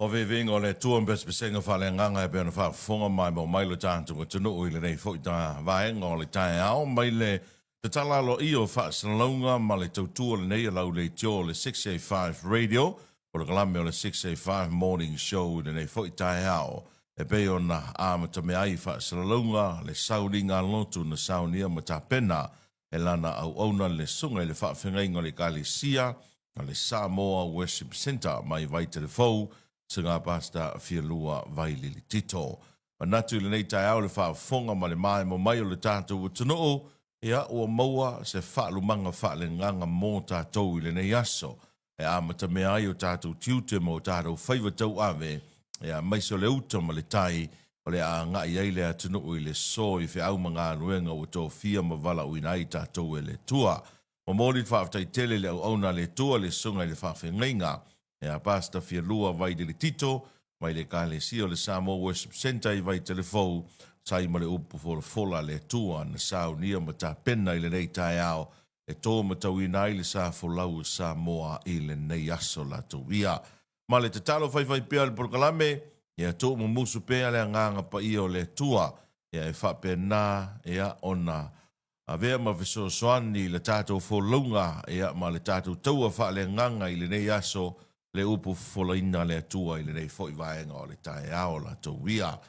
O viiviiga o le Atua ma pesepesega faaleagaga e pei ona faafofoga ma e maua mai lo tatou atunuu i lenei foi vaega o le taeao mai le tatala aloaia o faasalalauga ma le tautua lenei a lau leitio o le 685 Radio, polokalame o le 685 Morning Show i lenei foi taeao e pei ona amatamea ai faasalalauga le sauniga lotu na saunia ma tapena e lana auauna le susuga i le faafeagaiga o le Ekalesia a le Samoa Worship Centre mai Vaitelefou, Susuga Pastor Fialua Vailili Tito. Manatu i lenei taeao le faafofoga ma le maemo mai o le tatou atunuu, ia ua maua se faalumaga faaleagaga mo tatou i lenei aso e amatamea ai o tatou tiute ma o tatou faiva tauave, aemaise o le uta ma le tai o le a agai ai le atunuu i le so i feau ma galuega ua tofia ma valaauina ai tatou e le Atua. Momoli le faafetai tele i le auauna a le Atua le Susuga i le Faafeagaiga ia Pastor Fialua Vailele Tito mai le Ekalesia o le Samoa Worship Centre i Vaitelefou, sai ma le upu folafola a le Atua na saunia ma tapena i lenei taeao e to matauina ai le sa folau o Samoa i lenei aso latou ia. Ma le tatalo faifai pea o le polokalame, ia tuumumusu pea le agaga paia o le Atua, ia e faapena ia ona avea ma fesoasoani i le tatou folauga ia ma le tatou taua faaleagaga i lenei aso le upu fofolaina a le Atua i lenei foi vaega o le taeao latou ia.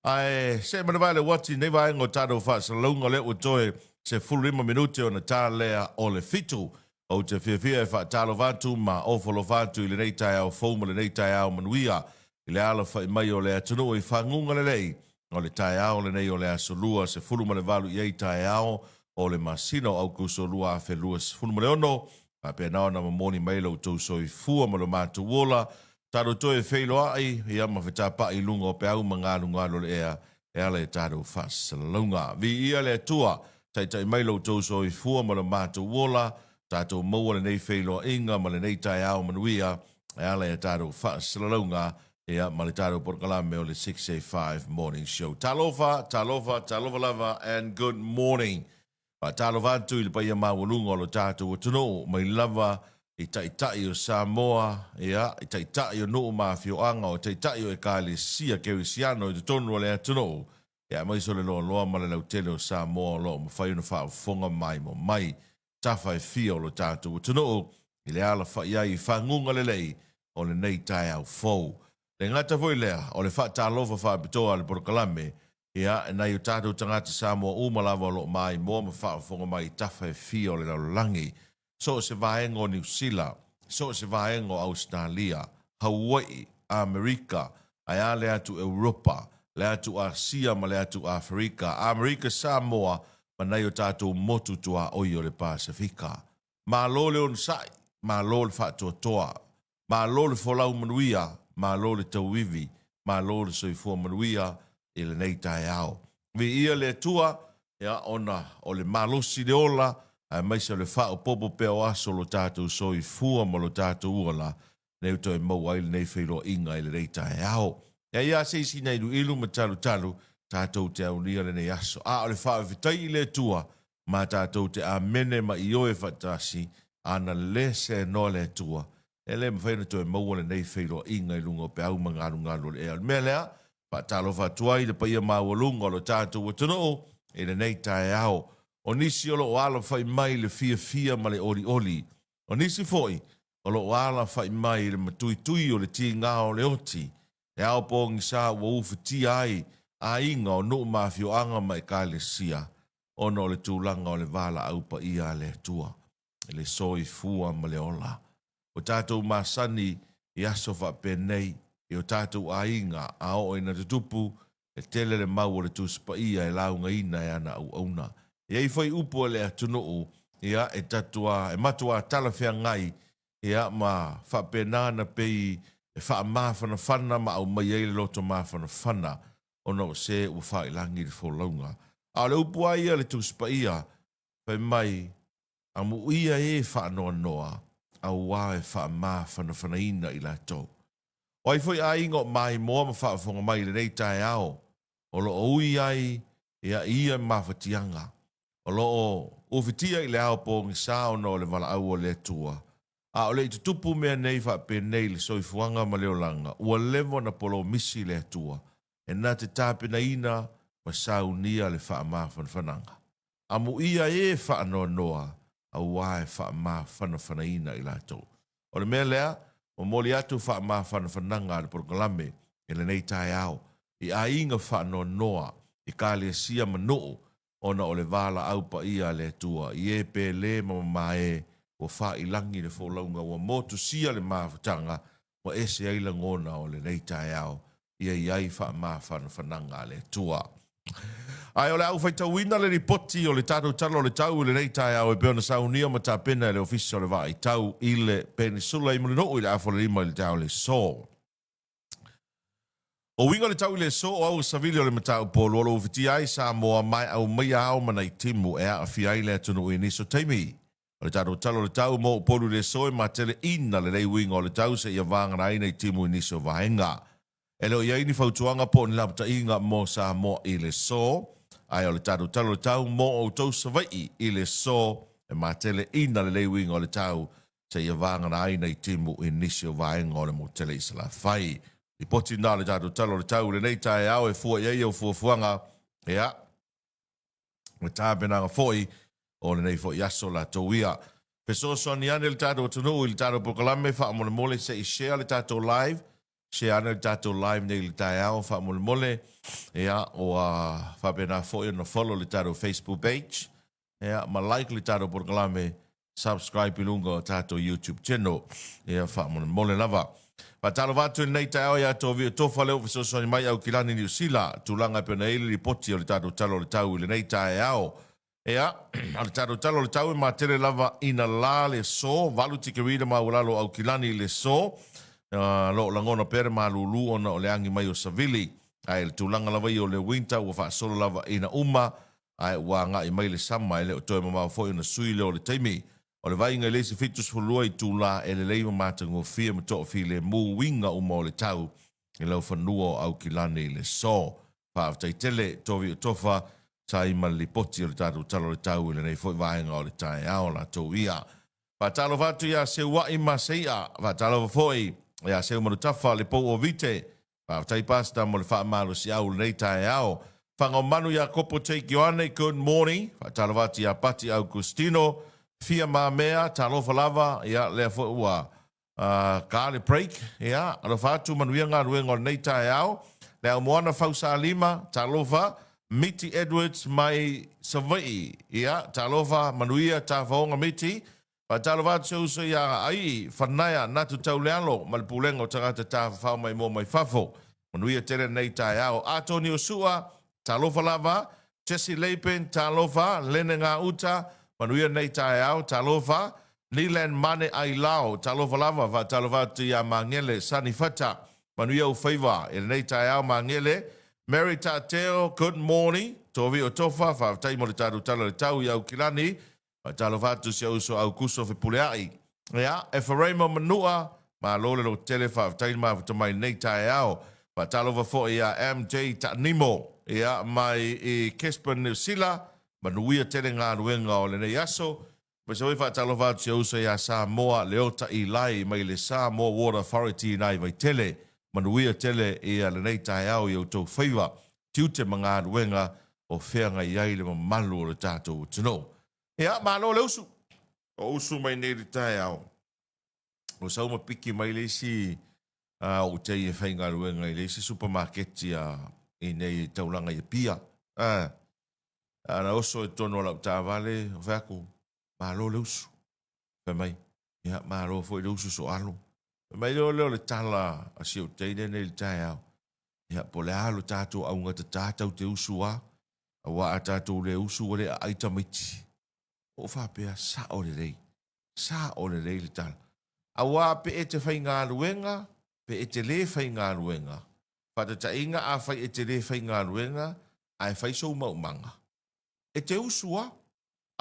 Ae see ma le vale uati i lenei vaega o tatou faasalalauga lea ua toe 15 minute ona ta lea o le 7. Ou te fiafia e faatalofa atu ma ofo alofa atu i lenei taeao fou ma lenei taeao manuia i le alafai mai o le atunuu i faguga lelei o le taeao lenei o le aso Lua 18 i ai taeao o le masina o Aokuso 2026. Faapena ona momoli mai lo outou soifua ma lo matou ola tatou toe feiloai ia ma fetapa'i i luga o peau ma galugalu o le ea e ala i tatou faasalalauga. Viia le Atua, taitai mai lo outou soifua ma lo matou ola, tatou maua lenei feiloaiga ma lenei taeao manuia e ala i tatou faasalalauga ia ma le tatou polokalame o le 685 Morning Show. Talofa, talofa, talofa lava and good morning. Faatalofa atu i le paia maualuga o lo tatou atunuu mai lava i taitai o Samoa, ia, i taitai o nuu ma afioaga, o taitai o Ekalesia Kerisiano i totonu o le atunuu, ia aemaise o le loaloa ma le lautele o Samoa o lo o mafai ona faafofoga maimoa mai tafa e fia o lo tatou atunuu i le alafai ai i faguga lelei o lenei taeao fou. Le gata foi lea o le faatalofa faapitoa a le polokalame, ia, e nai o tatou tagata Samoa uma lava o lo o maimoa ma faafofoga mai i tafa e fia o le lalolagi, so o se vaega o Niu Sila, so o se vaega o Ausetalia, Hawaii, Amerika, ae a le atu Europa, le atu Asia ma le atu Aferika, Amerika Samoa ma nai o tatou motu tuaoi o le Pasefika. Malo le onosai, malo le faatoatoa, malo le folau manuia, malo le tauivi, malo le soifua manuia i lenei taeao. Viia le Atua, ia ona o le malosi le ola, aemaise o le faaopoopo pea o aso o lo tatou soifua ma lo tatou ola, nei ua toe maua ai lenei feiloaiga i lenei taeao. Ia ia se isi na iluilu ma talutalu, tatou te aulia lenei aso. A o le faafetai i le Atua, ma tatou te amene ma ioe faatasi, ana le seanoa le Atua, e le mafai ona toe maua lenei feiloaiga i luga o peau ma galugalu o le ea. O le mea lea, faatalofa atu ai le paia maualuga o lo tatou atunuu i lenei taeao. O nisi o lo o alafai mai le fiafia ma le olioli. O nisi foi o lo o alafai mai le matuitui o le tiga o le oti, le ao pogisa ua ufitia ai aiga o nuu ma afioaga ma ekalesia, ona o le tulaga o le valaau paia a le Atua, le soifua ma le ola. O tatou masani i aso faapenei i o tatou aiga a oo ina tutupu, e tele le mau o le Tusi Paia e laugaina e ana auauna. E i ai foi upu a le atunuu, ia, e tatua, e matuā talafeagai, ia, ma faapena ona pei e faamafanafana ma aumai ai le loto mafanafana ona o se ua faailagi le folauga. A o le upu lava ia a le Tusi Paia, fai mai, Amuia e faanoanoa, auā e faamafanafanaina i latou. O ai foi aiga o maimoa ma faafofoga mai i lenei taeao o lo o ui ai ia ia mafatiaga, o lo o ufitia i le ao pogisa ona o le valaau a le Atua. A o le i tutupu mea nei faapenei i le soifuaga ma le olaga, ua leva ona polomisi le Atua e na te tapenaina ma saunia le faamafanafanaga. Amuia e faanoanoa auā e faamafanafanaina i latou. O le mea lea, momoli atu faamafanafanaga a le polokalame i lenei taeao i aiga faanoanoa, ekalesia ma nuu ona o le valaau paia a le Atua i e pele ma mamae ua faailagi le folauga ua motusia le mafutaga ua ese ai lagona o lenei taeao ia i ai faamafanafanaga a le Atua. Ae o le a ou faitauina le lipoti o le tatou Tala o le Tau i lenei taeao e pei ona saunia ma tapena e le Ofisa o le Vaaitau i le Penisula i Mulinuu i le afa o le 5 i le taeao o le aso. O uiga o le tau i le aso o au savili o le mataupu o lo o ufitia ai Samoa ma e aumaia ao ma nai timu e aafia ai le atunuu i nisi o taimi. O le tatou tala o le tau mo Upolu i le aso e matele ina lelei uiga o le tau seia vagana ai nai timu i nisi o vaega. E le o i ai ni fautuaga po o ni lapataiga mo Samoa i le aso, ae o le tatou tala o le tau mo outou Savaii i le aso e matele ina lelei uiga o le tau seia vagana ai nai timu i nisi o vaega o le motele i Salafai. Lipoti na o le tatou tala o le tau i lenei taeao e fua i ai au fuafuaga, ia, ma tapenaga foi o lenei foi aso latou ia. Fesoasoani ane le tatou atunuu i le tatou polokalame faamolemole se i share le tatou live, share ane le tatou live nei i le taeao faamolemole. Ia, ua faapena foi ona follow le tatou Facebook page, Ia, ma like le tatou polokalame, subscribe i luga o tatou YouTube channel. Ia, faamolemole lava. Faatalofa atu i lenei taeao ia Tovio Tofa lea ua fesoasoani mai Aukilani Niu Sila, tulaga e pei ona i ai le lipoti o le tatou Tala o le Tau i lenei taeao. Ia, o le tatou Tala o le Tau e matele lava ina la le aso, 8 tikeri le maualalo o Aukilani i le aso, lo o lagona pea le malulu ona o le agi mai o savili. Ae i le tulaga lava ia o le winter ua faasolo lava ina uma, ae ua agai mai le sama e le o toe mamao foi ona sui lea o le taimi. O le vaaiga i le isi 72 itula e lelei ma matagofie ma toafilemu uiga uma o le tau i laufanua o Aukilani i le aso. Faafetai tele Tovi Tofa sa i ma le lipoti o le tatou Tala o le Tau i lenei foi vaega o le taeao latou ia. Faatalofa atu ia Seua'i ma Sei'a, faatalofa foi ia Seumanutafa le pou o Vite, Faafetai Pastor mo le faamalosiau i lenei taeao. Whangaomanu Iakopo Take Ioane, good morning. Faatalofa atu ia Pati Augustino, Fia Mamea, talofa lava, ia lea foi ua ka le break. Ia, alofa atu manuia galuega o lenei taeao. Le au Moana Fausalima, talofa. Miti Edwards mai Savaii, ia, talofa, manuia tafaoga Miti. Faatalofa atu se uso ia Aii, Fanaia, Natu Taulealo ma le Pulega o Tagata Tafafao Maimoa Mai Fafo. Manuia tele lenei taeao. Atoni o Sua, talofa lava. Jesse Lapen, talofa. Lene Gauta, manuia lenei taeao, talofa. Nilan Mane Ailao, talofa lava. Faatalofa atu ia Magele Sani Fata, manuia ou faiva i lenei taeao Magele. Mary Taateo, good morning. Tovio Tofa, faafetai mo le tatou tala o le tau i Aukilani. Faatalofa atu si ou uso Aukuso Fepuleai. Ia, Eferaima Manua, malo le lototele, faafetai le mafuta mai lenei taeao. Faatalofa foi ia MJ Taanimo, ia, mai i Kespen, Niu Sila, manuia tele galuega o lenei aso. Aemaise foi faatalofa atu si ou uso ia Samoa Leota Ilai mai le Samoa Water Authority i Vaitele. Manuia tele ia lenei taeao i outou faiva, tiute ma galuega o feagai ai le mamalu o le tatou atunuu. Ia, malo le usu. O usu mai nei le taeao. O sau ma piki mai le isi ou te e faigaluega i le isi supamaketi a i nei taulaga i Apia. Ana oso i totonu o lau taavale, o fai atu, malo le usu. Fai mai, ia, malo foi le usu soalo. Fai mai lea o le tala a si ou teine nei i le taeao. Ia, po o le a lo tatou augatata tau te usu a, auā a tatou le usu ua le aai tamaiti. Ou faapea, sao lelei, sao lelei le tala. Auā pe e te faigaluega, pe e te lē faigaluega, faataitaiga afai e te lē faigaluega ae fai sou maumaga, e te usu a,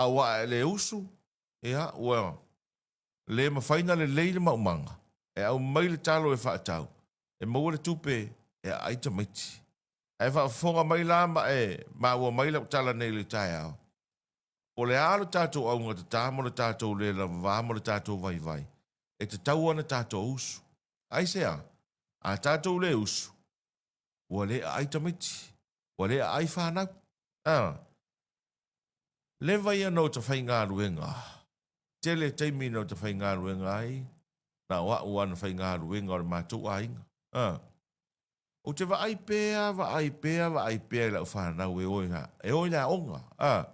auā a e le usu, ia, ua le mafai ona lelei le maumaga, e aumai le talo e faatau, e maua le tupe e aai tamaiti. Ae faafofoga mai la ma e maua mai lau tala nei i le taeao, po o le a lo tatou augatata ma lo tatou le lavava ma lo tatou vaivai. E tatau ona tatou usu. Aisea? A tatou le usu, ua le aai tamaiti, ua le aai fanau. A. Leva ia na ota faigaluega, tele taimi na ota faigaluega ai, na o a'u lava na faigaluega o le matou aiga. A. Ou te vaai pea, vaai pea, vaai pea i lau fanau e o e o i le aoga. A.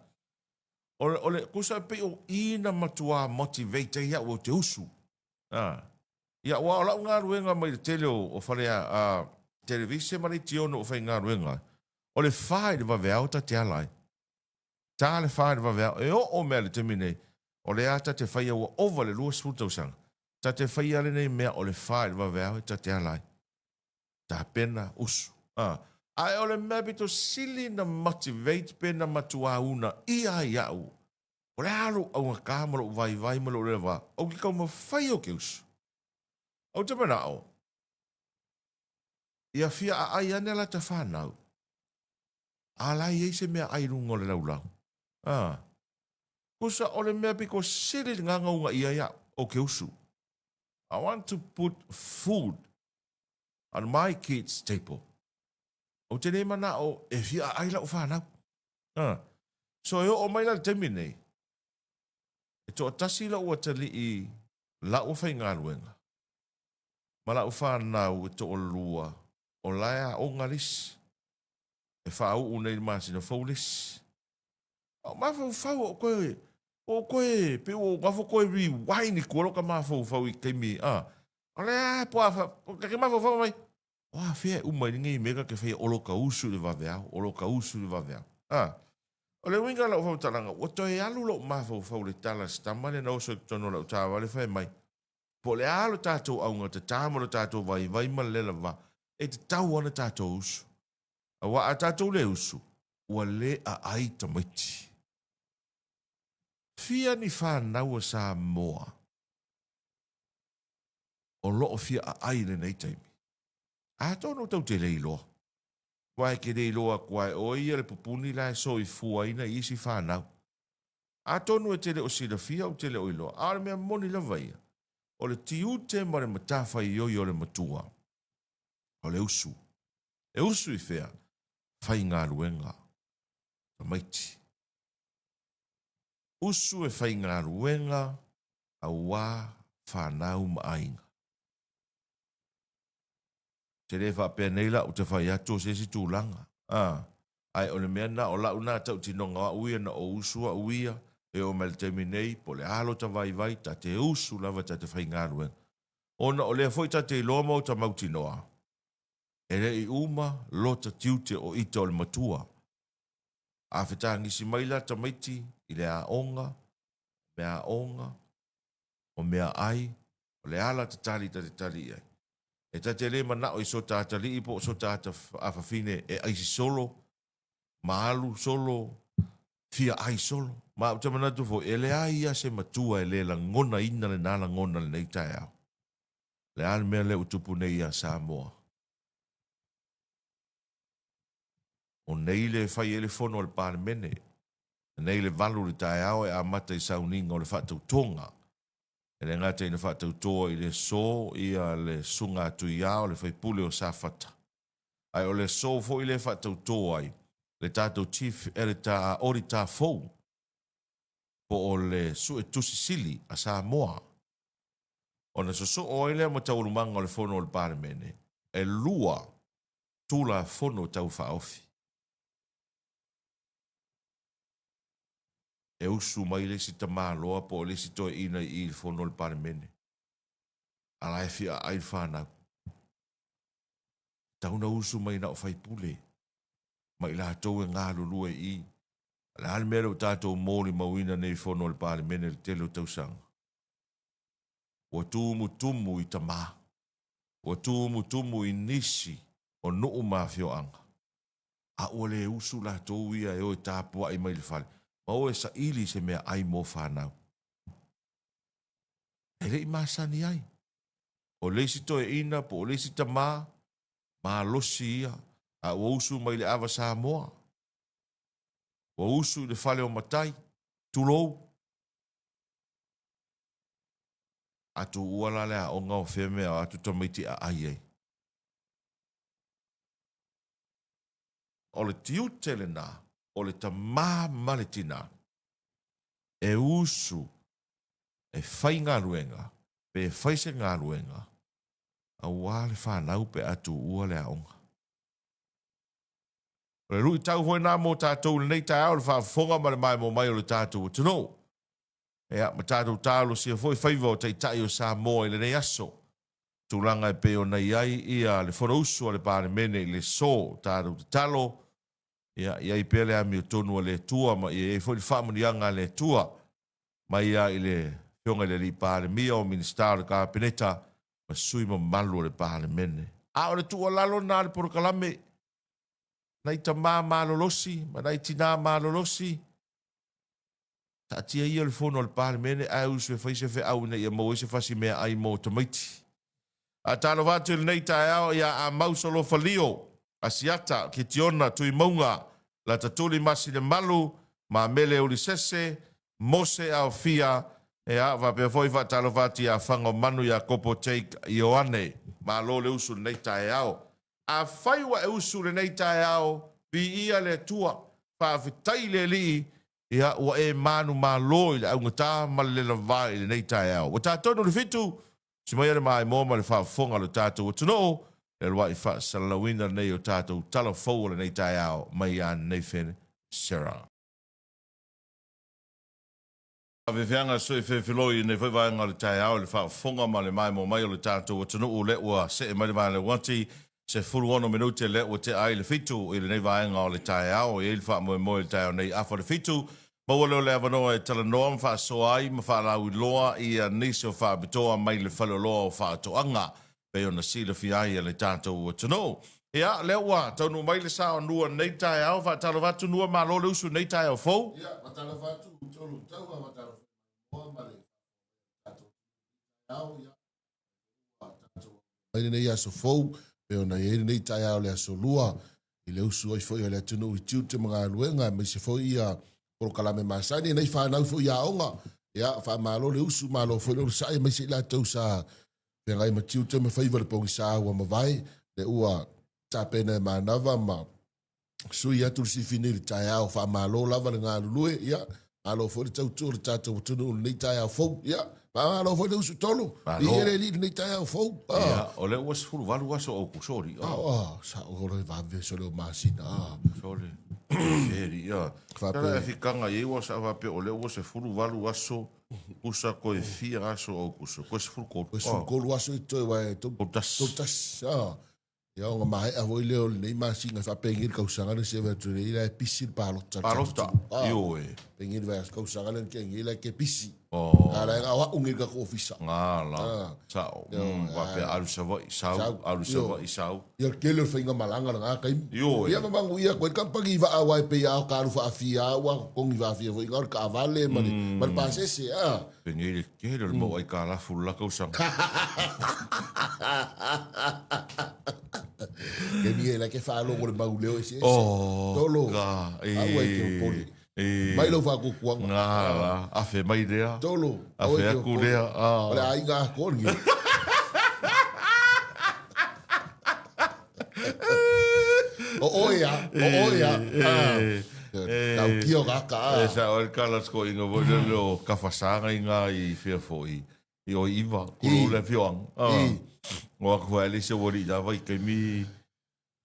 O le, o le, tusa e pei o i na matua motivate ai au ou te usu. A. Ia, aua o lau galuega mai le tele o, o fale a, a televise ma leitio na ou faigaluega ai, o le fa i le vaveao ta te ala ai. Ta le fa i le vaveao, e oo mea i le taimi nei, o lea ta te faia ua ova i le 20 tausaga, ta te faia lenei mea o le fa i le vaveao e ta te ala ai. Tapena, usu. A. Ae o le mea pito sili na motivate pe na matuā uunaia ai au, o le a lou augata ma lou vaivai ma lou lelava, ou te taumafai ou te usu. Ou te manao, ia fia aai ane a lata fanau, a la e i ai se meaai i luga o le laulau. A. Tusa o le mea pito sili lena na uunaia ai au, ou te usu. I want to put food on my kids table. Ou te le manao e fia aai lau fanau. A. So e oo mai la i le taimi nei, e toatasi lou atalii lau faigaluega ma lau fanau e toalua o la e aoga le isi, e faauu nei i le masina fou le isi. A o mafaufau o toe, o toe, pei ua ou nofo toe rewind i tua lota mafaufau i taimi, a, o lea po a, ta te mafaufau mai, o afea e uma ai lenei mea ta te faia o lota usu i le vaveao, o lota usu i le vaveao. A, o le uiga o lau faamatalaga, ua toe alu lou mafaufau i le tala a si tama lea na oso i totonu o lau taavale fai mai, po o le a lo tatou augatata ma lo tatou vaivai ma le lelava, e tatau lava ona tatou usu. Aua a tatou le usu, ua le aai tamaiti. Fia ni fanau a Samoa o lo o fia aai i lenei taimi? Atonu tou te le iloa. Aua e te le iloa atu lava e oe ia le pupuni la e soifuaina i isi fanau. Atonu e te le o silafia ou te le o iloa, a o le mea moni lava ia, o le tiute ma le matafaioi o le matua, o le usu. E usu i fea? Faigaluega. Tamaiti. Usu e faigaluega auā fanau ma aiga. Te le faapea nei la ou te fai atu o se isi tulaga, a, ae o le mea lena o lau lena tautinoga o au ia na ou usu au ia e oo mai i le taimi nei, po o le a lota vaivai, ta te usu lava ta te faigaluega. Ona o lea foi ta te iloa ma ota mautinoa, e le i uma lota tiute o ita o le matua. A fetagisi mai la tamaiti i le aoga, o meaaoga, o meaai, o le a la tatali ta te tali i ai? E ta te le manao i sota atalii po o sota ata afafine e aisi solo, ma alu solo, fia ai solo. Ma ou te manatu foi, e leai lava se matua e le lagonaina lena lagona i lenei taeao. O le a le mea lea ua tupu nei ia Samoa? O nei le fai ai le fono a le Palemene. Nei le 8 i le taeao e amata i sauniga o le faatautoga. E le gata ina faatautoa i le aso ia le Susuga a Tuiao le faipule o Safata, ae o le aso foi lea e faatauto ai le tatou Chief Editor Auditor fou po o le Suetusi Sili a Samoa. Ona sosoo ai lea ma taualumaga o le fono a le Palemene, e lua Tulafono Tau Faaofi. E usu mai le isi tamaloa po o le isi toeaina i i i le fono a le Palemene, a la e fia aai le fanau. Tatau ona usu mai na o faipule ma i latou e galulue i i. O le a le mea lea ua tatou molimauina nei i fono a le Palemene i le tele o tausaga? Ua tumutumu i tama, ua tumutumu i nisi o nuu ma afioaga, a ua le usu latou ia e o e tapuai mai le fale ma o e saili se meaai mo fanau. E le i masani ai. O le isi toeaina po o le isi tama, malosi ia, a ua usu mai i le ava Samoa, ua usu i le fale o matai, tulou. A tuua la le aoga o fea mea o atu tamaiti aai ai. O le tiute lena o le tamā ma le tinā e usu e fai galuega pe fai se galuega aua le fanau pe a tuua le aoga. O le luitau foi lena mo tatou i lenei taeao i le faafofoga ma le maimoa mai o le tatou atunuu. Ia, ma tatou talosia foi faiva o Taitai o Samoa i lenei aso. Tulaga e pei ona i ai ia le Fonousu a le Palemene i le aso. Tatou tatalo, ia i ai pea le amiotonu a le Atua ma ia i ai foi le faamanuiaga a le Atua mai lava i le Afioga i le Alii Palemia, o Minisita o le Kapeneta ma sui mamalu o le Palemene. A o le tuualalo lena a le polokalame, nai tama malolosi ma nai tinā malolosi, Taatia ia le fono a le Palemene ae usu e fai se feau ina ia maua ai se fasi meaai mo tamaiti. Faatalofa atu i lenei taeao ia Amau Solofalio, Asiata, Kitiona, Tuimauga, Latatuli Masinemalu, Mamele Ulisese, Mose Aofia, ea, faapea foi faatalofa atu ia Fagaomanu Iakopo Jake Ioane. Malo le usu i lenei taeao. Afai ua e usu i lenei taeao, viia le Atua, faafetai i le Alii Ia, ua e manumalo i le augata ma le lalava i lenei taeao. Ua ta tonu le fitu, usi maia le maimoa ma le faafofoga a lo tatou atunuu, le uluai faasalalauina lenei o tatou tala fou o lenei taeao mai ia Nathan Serra. Faafeafeaga sui felofiloi i lenei foi vaega o le taeao i le faafofoga ma le maimoa mai o le tatou atunuu lea ua see mai le valeuati 16 minute lea ua tea ai le fitu i lenei vaega o le taeao. E i ai le faamoemoe i le taeao nei afa le fitu, maua lea o le avanoa e talanoa ma faasoa ai ma faalauiloa ia nisi o faapitoa mai le faleoloa o faatoaga pei ona silafia ai e le tatou atunuu. Ia, lea ua taunuu mai le sa o Nua i lenei taeao. Faatalofa atu Nua, malo le usu i lenei taeao fou. Ia, faatalofa atu Tolu Taua, faatalofa mai ma le tatou taeao. Ia, mai lenei aso fou, pei ona i ai lenei taeao le aso Lua, i le usu ai foi o le atunuu i tiute ma galuega, aemaise foi ia polokalame masani, nei fanau foi i aoga. Ia, faamalo le usu, malo foi le onosai, aemaise i latou sa feagai ma tiute ma faiva i le pogisa ua mavae, le ua tapena e manava ma sui atu le sifi nei i le taeao. Faamalo lava le galulue, ia, malo foi le tautua o le tatou atunuu i lenei taeao fou. Ia, faamalo foi le usu tolu. Malo. I ele i lenei taeao fou. Ah. Ia, o lea ua 18 aso o ku sori. Ah, ah, sa o le vave so le o masina. Ah. Sori. Feri, ia. Faapea. Tala e fikanga i ua sa faapea o lea ua 18 aso usa koe fia aso o kuso. Koe 13. Koe 13 aso i toe wae tou tasi. Ah. Ia ona maea foi lea o lenei masina e faapegei le kausaga lea se atu nei la e pisi le palota. Palota. Ioe. Pegei le vaiaso kausaga lea ke nei la ke pisi. Oh. A la o au ngi ka ofisa. Nga la. Sao. Faapea alu Savaii sau, alu Savaii sau. Ia tele o le faiga malaga lena taimi. Ioe. Ia ma manuia koe kampani vaa aua e pei a o ka alu faafia ua totogi faafia foi ina o le taavale ma le ma le pasese a. Penei le tele o le mau aikalafu i le la tausaga. Kemi e la ke faalogo le mau leo eseese. Oh, Tolo. Ka, e, Aua e te popole. e, Mai lau faatuatuaga. Ngā la, afe mai lea. Tolo. Aua Afe e te aku popole. lea. Ah. O le aiga atoa lenei. O oe a, o oe a. Ah. Tau kio ka ka. E sa o le kala sko inga voi le leo kafasanga inga i fia foi. I o iwa, kuru le fioang. O aku whae le se wari la vai kei mi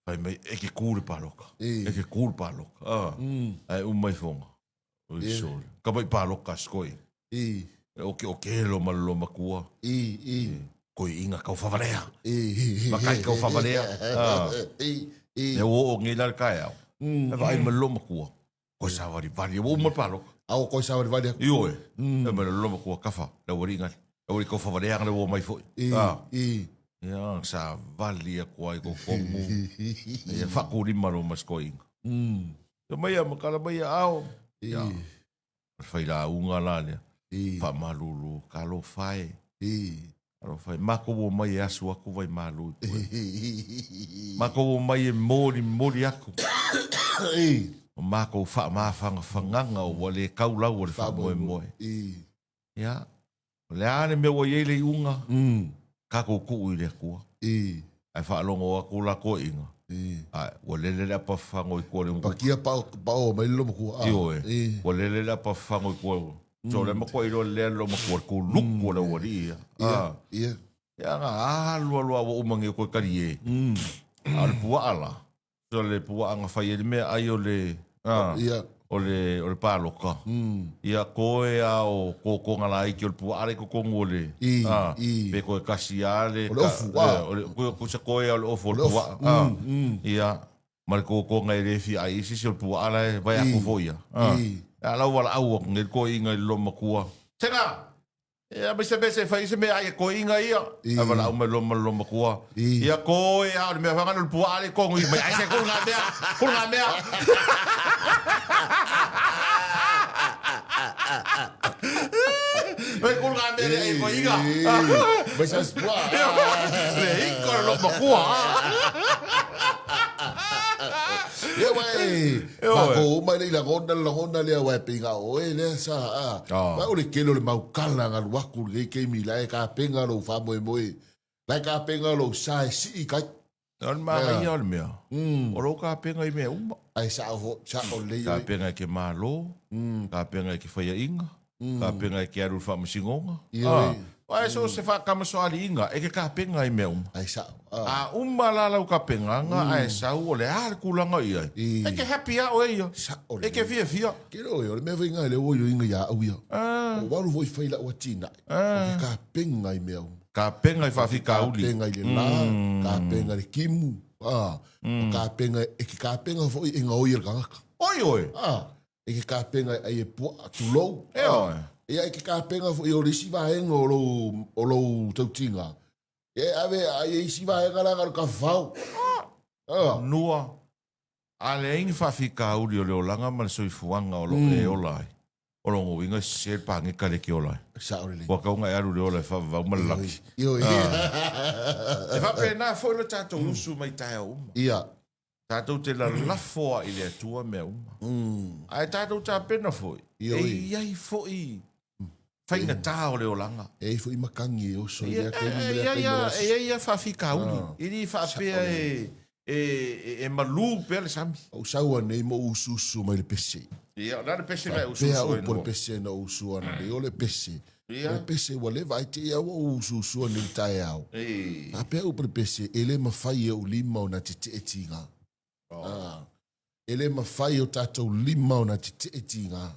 whai mai e ke kū le paloka. E ke kū le paloka. Ai umai fonga. O i sole. Ka mai paloka sko i. E oke oke lo ma lo makua. Koi inga kau whawarea. Ma kai kau whawarea. E o o ngi la kai au. E vai ma lo makua. Koe sawari vali. O uma paloka. Au koe sawari vali. Ioe. E ma lo makua kafa. Le wari ngali. E wari kau whawarea le o mai foi. Ia, sa vali aku ai ko komu. Ia whakurima lo mas koi inga. Ia mai a makala mai a ao. Ia. Whai la unga la lea. Whamalulu, ka lo whae. Ka lo whae. Mako wo mai e asu aku vai malu i koe. Mako wo mai e mori mori aku. O mako wha mawhanga whanganga o wale kaulau o le wha moe moe. Ia. O le a le mea ua i ai le iuga, tatou tuu i le Atua. Ae faalogo atu la toeaiina, ae ua lele le apa fafago i tua i le umukuka. Pakia pao mai le lomatua. Ioe, ua lele le apa fafago i tua. So o lea matua iloa lelei le lomatua, le tuluku o le aualii ia. Ia. Ia na alu alu lava ua uma nei o toe talie. A o le puaa la, So le puaa na fai ai le mea ai o le a Ia. o le o le paloka. Ia koe a o kokoga laiti o le puaa le i totonu o le I, a i. pe toe kasi a le O le ofu, a. o le ko ko se koe a o le ofu o le O le ofu. puaa. A. Ia ma le kokoga e le fia ai i se isi o le puaa la e vae atu foi ia. A. I. A la ua laau atu nei le toeaina i le loomatua. Sega! Ia mai se mea se fai se mea ai e koiga ia. I. Ae valaau mai loa ma le loomatua. I. Ia koe a o le mea whangano le puaa le kongu i mai ai se kuru ngā mea, kuru ngā mea. Mai kuru ngā mea le ai koiga. Mai sa pua. Le iko le loomatua. Ia uai, matou uma e le i lagona le lagona lea aua e pei na o oe lea sa a. Aua o le tele o le mau kala na alu atu i lenei taimi la e tapena lou faamoemoe, la e tapena lou sa e sii i tai. O le manaia o le mea, o lou tapena i mea uma. Ae sao foi, sao lelei oe. Tapena e ke Malo, tapena e ke faiaʻiga, tapena e ke alu i le faamasinoga. Ioe. Ae so o se faakamasoaliiga e ke tapena i mea uma. Ae sao. A uma la lau tapenaga ae sau o le a le tulaga o i ai, e ke happy a oe ia. Sao E ke fiafia. Ke roe, o le mea foi lena lea ua ioiga ia au ia. Ua alu foi fai lau atinae, o ke tapena i mea uma. Tapena i faafitauli. Tapena i le la, tapena i le timu, o tapena, e ke tapena foi e gaoi e le tagata. Oi oe! E ke tapena e ai e puaa, tulou. E oe. Ia e ke tapena foi o le isi vaega o lou, o lou tautiga, E ave ai e isi vaega la na o le tafafao. Ah. Nua, a leai ni faafitauli o le olaga ma le soifuaga o lo o e ola ai, o lona uiga e sese le paneta lea e te ola ai. Sao lelei. Ua tatau ona e alu i le ola e faavavau ma le laki. Ioe. E faapena foi lo tatou usu mai taeao uma. Ia. Tatou te lalafo ai i le Atua mea uma. Ae tatou tapena foi, e i ai foi faigata o le olaga. E i ai foi matagi e oso i lea taimi ma lea taimi ma lea aso. E i ai lava faafitauli, e le faapea e malu pea le sami. Ou sau anei ma ou usuusu mai le pese. Ia, o le a le pese na e usuusu ai? Faapea upu o le pese na ou usu anei, o le pese. O le pese ua leva ai te i a ua ou usuusu anei i le taeao. Faapea upu o le pese, e le mafai e ou lima ona tetee tiga. E le mafai e o tatou lima ona tetee tiga.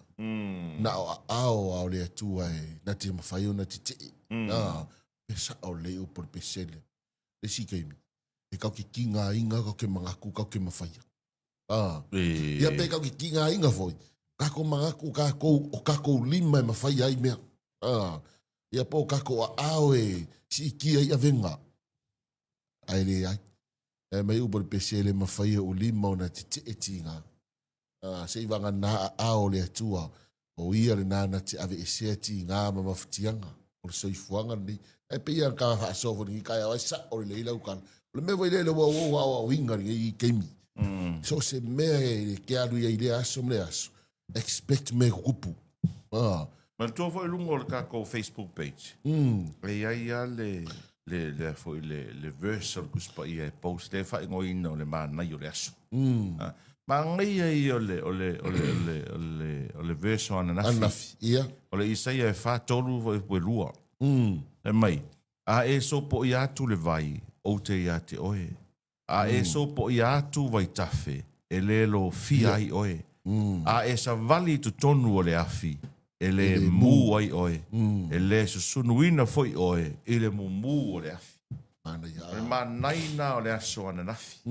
Na o aao a o le Atua e na te mafai ona tetee. E sao lelei upu o le pese lea. Le isi taimi, e kau ke tigaina, kau ke manatu, kau ke mafaia. Ia pe kau ke tigaina foi, kakou manatu, kakou, o kakou lima e mafaia ai mea. Ia po o kakou aao e siitia i avega. Ae leai. E mai upu o le pese e le mafai e ou lima ona tetee tiga. Se i vagana aao o le Atua, o ia lena na te aveesea tiga ma mafatiaga o le soifuaga lenei. Ae pei lava ona faasoa foi i lenei taeao, ae sao lelei lau tala. O le mea foi lea ua ou aoaoina i lenei taimi, so o se mea e te alu i ai i lea aso ma lea aso, expect mea e tutupu. Manatua foi i luga o le tatou Facebook page, e i ai lava le, le, le, foi, le, le verse o le Tusi Paia e post lea e faaigoaina o le manaia o le aso. Manaia ia o le, o le, o le, o le, o le, o le verse o ananafi. Ananafi, ia. O le Isaia e 4:3 foi e 2. Fai mai, A e sopoia atu le vai, ou te ia te oe. A e sopoia atu vaitafe, e le lofia ai oe. A e savali i totonu o le afi, e le mū ai oe, e le susunuina foi oe i le mumu o le afi. O le manaina o le aso ananafi.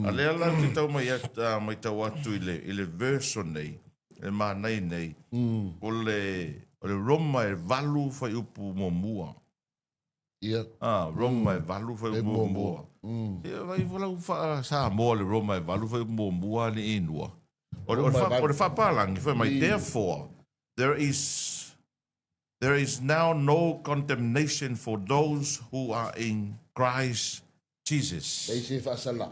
A lea la ou te tau mai matau atu i le, i le verse o nei, le manaia nei, o le, o le Roma e 8 fuaiupu muamua. Ia. Ah, Roma e 8 fuaiupu muamua. Ia, vai lau faa-Samoa le Roma e 8 fuaiupu muamua ni inua. O le, o le faapalangi fai mai, therefore, there is, there is now no condemnation for those who are in Christ Jesus. Leai se faasala.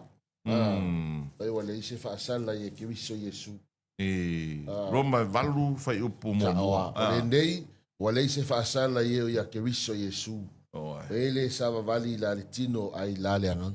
Fai ua leai se faasala ia Keriso Iesu. I Roma e 8 fuaiupu muamua. O lenei, Ua leai se faasala i eo ia Keriso Iesu. Oi. E le savavali i la le tino a i la le agaga.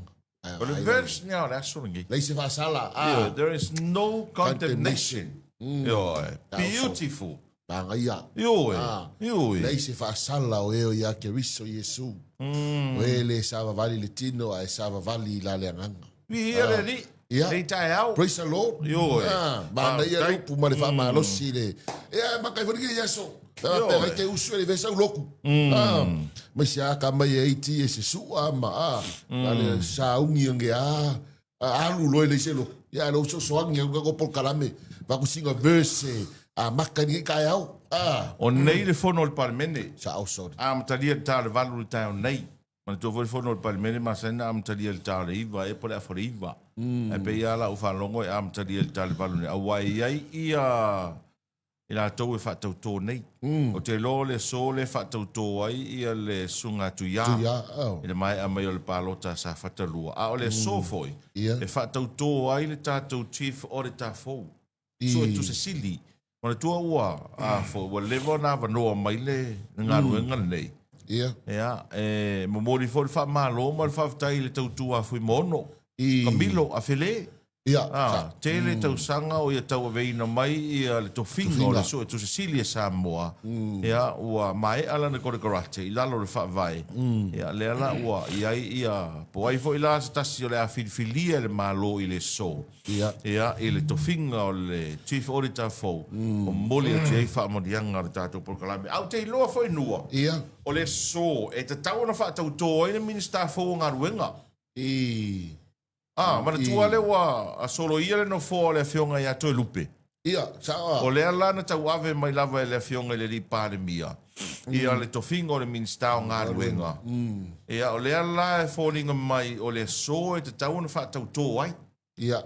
O le verse nia o le aso lenei. Leai se faasala. Ah. There is no condemnation. Ioe. Beautiful. Manaia. Ioe. Ioe. Leai se faasala o eo ia Keriso Iesu. O e le savavali i le tino ae savavali i la le agaga. Viia le Alii. Ia. Nei taeao. Praise the Lord. Ioe. Ah, manaia le upu ma le faamalosi le. Ia, makai foi lenei aso. Pe Ioe. ai te usu e le vesa u loku. Ah, mai se aka mai e iti e se sua ma ah, a le saungi ange a alu loe le se loku. Ia, le uso soangi au kako polokalame. Vakusinga verse a maka ni taeao. Ah, O nei le fono o le Palemene. sa au sorry. Amatalia le ta o le 8 le taeao nei. Manatua foi le fono o le Palemene masani na amatalia i le ta o le 9 ea po o le afa o le 9. Ae pei lava lau faalogo e amatalia i le ta o le 8 nei aua e i ai ia i latou e faatautō nei. Ou te iloa o le aso lea e faatautō ai ia le Susuga a Tuiā i le maea mai o le palota a Safata 2, a o le aso foi e faatautō ai le tatou Chief Auditor fou. Suetusi Sili. Manatua ua, a, foi, ua leva ona avanoa mai le, le galuega lenei. Ia. Ia, e momoli foi le faamalo ma le faafetai i le tautu a Fuimaono, I. Kamilo Afele. Ia, A, sa. tele tausaga o ia tauaveina mai ia le tofiga o le Suetusi Sili a Samoa. Ia, ua maea lana konekarate i lalo o le Faavae. Ia, lea la ua i ai ia, po o ai foi la se tasi o le a filifilia e le Malo i le aso. Ia. Ia, i le tofiga o le Chief Auditor fou, momoli atu i ai faamanuiaga o le tatou polokalame. A ou te iloa foi Nua, Ia. o le aso e tatau ona faatautō ai le Minisita fou o Galuega. I. A, manatua lea ua soloia le nofoa o le Afioga ia Toelupe. Ia, sao. O lea la na tauave mai lava e le Afioga i le Alii Palemia ia le tofiga o le Minisita o Galuega. Ia, o lea la e foliga mai o le aso e tatau ona faatautō ai. Ia,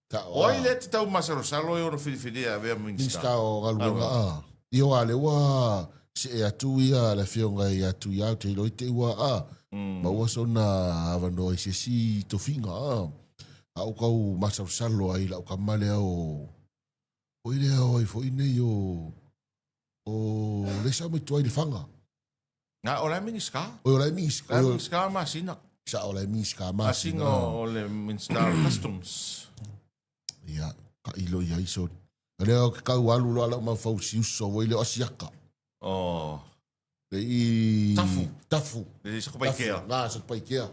ta O ai lea te tau masalosalo e ono filifilia e avea ma Minisita? Minisita o Galuega, a. Ia aua lea ua see atu ia le Afioga ia Tuiau te iloa i te ua, a, maua sona avanoa i se isi tofiga, a. A ou kau masalosalo ai i lau kama lea o, oi lea o ai foi nei o, o le sau mai tua i Lefaga. Na, o la e Minisita. Oi, o la e Minisita. O la e Minisita o Masina. Sa o la e Minisita Masina. Masina o le Minisita o Customs. Ia, ka ilo ia iso. Lea o ke kau alu loa lau maufau si uso voi le o asiaka. Oh. Le i... Tafu. Tafu. Le Sakapaikea. Ngā, Sakapaikea.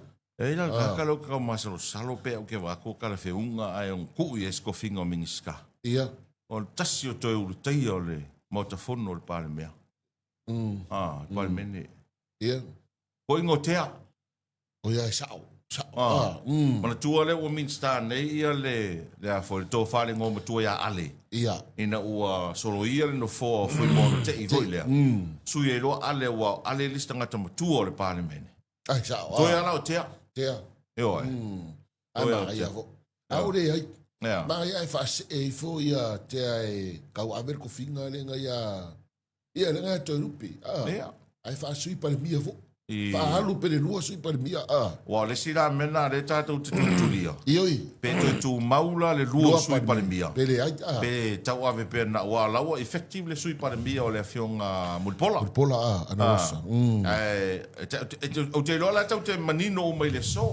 E ila ah. ka lau kau masalosalo pe au ke wako ka le wheunga ai on kuu i eskofinga o Minisita. Ia. O le tasi o toe ulu teia o le Maota Fono o le Palemea. Ah, le Palemene. Ia. Ko ingo tea. O ia e sao. Sao. Ah. Ah. Mm. Manatua lea ua Minisita nei ia le, le a foi, le tofa le ngoa matua ia Ale. Ia. Ina ua soloia le nofoa o Fuimaono Tei foi lea. Sui ai loa Ale aua o Ale le isi tagata matua o le Palemene. Ai sao. Toe ala o Tea. Tea. Ioe. Ai Toe o ma ia Tea. fo. A o le ai. Ea. Ma ia e faasee ifo ia Tea e kau ave le kofiga le nga ia ia le nga ia Toelupe. Ah. Ia. Ai faasui Palemia fo. I... Faaalu pe le lua sui Palemia. Ah. Ua o le isi la mea lena lea tatou te tulitulia. Ioi. Pe toe tumau la le lua o sui Palemia. Pe leai. Ah. Pe tauave pea na ua la ua effective le sui Palemia o le afioga Mulipola. Mulipola ah, ana rosa. Mm. Ae, ou te iloa la tatou te manino uma i le aso.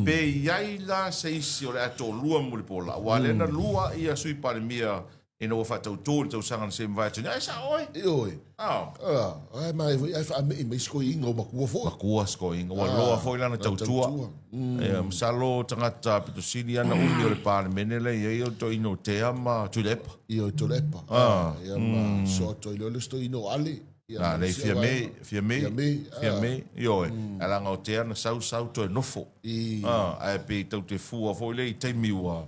Pe i ai la se isi o le a toalua Mulipola, aua lea na lua ia sui Palemia ina ua faatautō i le tausaga na se i mavae atu nei. Ai sao oe? Ioe. Ah. Ah, ai mai foi ai faamei mai sikoiga o matua foi. Matua sikoiga, ua loa foi lana tautua. Ia, masalo tagata pito sili ana umi o le Palemene lea i ai o le toeaina o Tea ma Tuilaepa. Ioe, Tuilaepa. Ah. Ia ma soa toi loa le toeaina o Ale. Na, lei Fiame, Fiame, Fiame, ioe. Ae leaga o Tea na sau sau toe nofo. Ah, ae pei tau te fua foi lea i taimi ua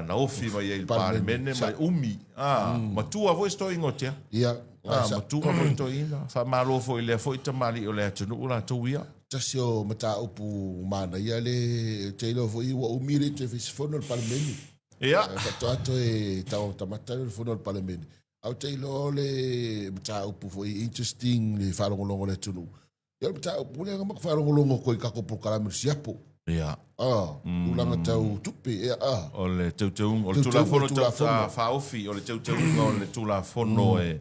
na ofi mai ai i le Palemene ma le umi. Ah, matua foi si toeaina o Tea. Ia, Ah, matua foi le toeaina. Faamalo foi i lea foi tamalii o le atunuu latou ia. Tasi o mataupu manaia le te iloa foi ua umi le toe fai se fono le Palemene. Ia. Faatoa toe taumatamata le fono o le Palemene. Ae ou te iloa o le mataupu foi interesting le faalogologo o le atunuu. Ia o le mataupu lea na matou faalogologo atu ai i tatou polokalame o le siapo. Ia. Ah, tulaga tau tupe, ia, ah. O le teuteuga, o le Tulafono Tau Faaofi, o le teuteuga o le Tulafono e.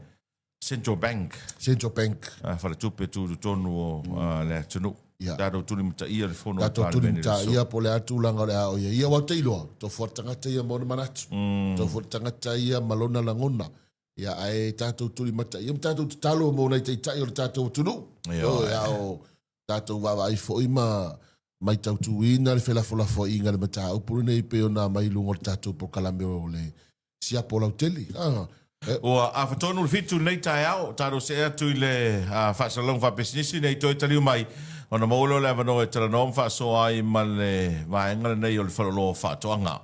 Central Bank. Central Bank. Faletupe tutotonu o le atunuu. Ia. Tatou tulimataia le fono a le Tatou Palemene i le aso. tulimataia po o le a tulaga o le a o i ai. Ia, aua ou te iloa, tofu lava le tagata ia ma ona manatu. Tofu le tagata ia ma lona lagona. Ia, ae tatou tulimataia ma tatou tatalo mo nai taitai o le tatou atunuu. Ioe. Ioe, a o tatou vaavaai foi ma maitautuina le felafolafoaiga i le mataupu lenei pei ona aumai i luga o le tatou polokalame o le siapo lautele. Ah, e... Ua afa tonu le 7 lenei taeao, tatou see atu i le faasalalauga faapisinisi nei toe taliu mai ona maua lea o le avanoa e talanoa ma faasoa ai ma le vaega lenei o le Faleoloa o Faatoaga.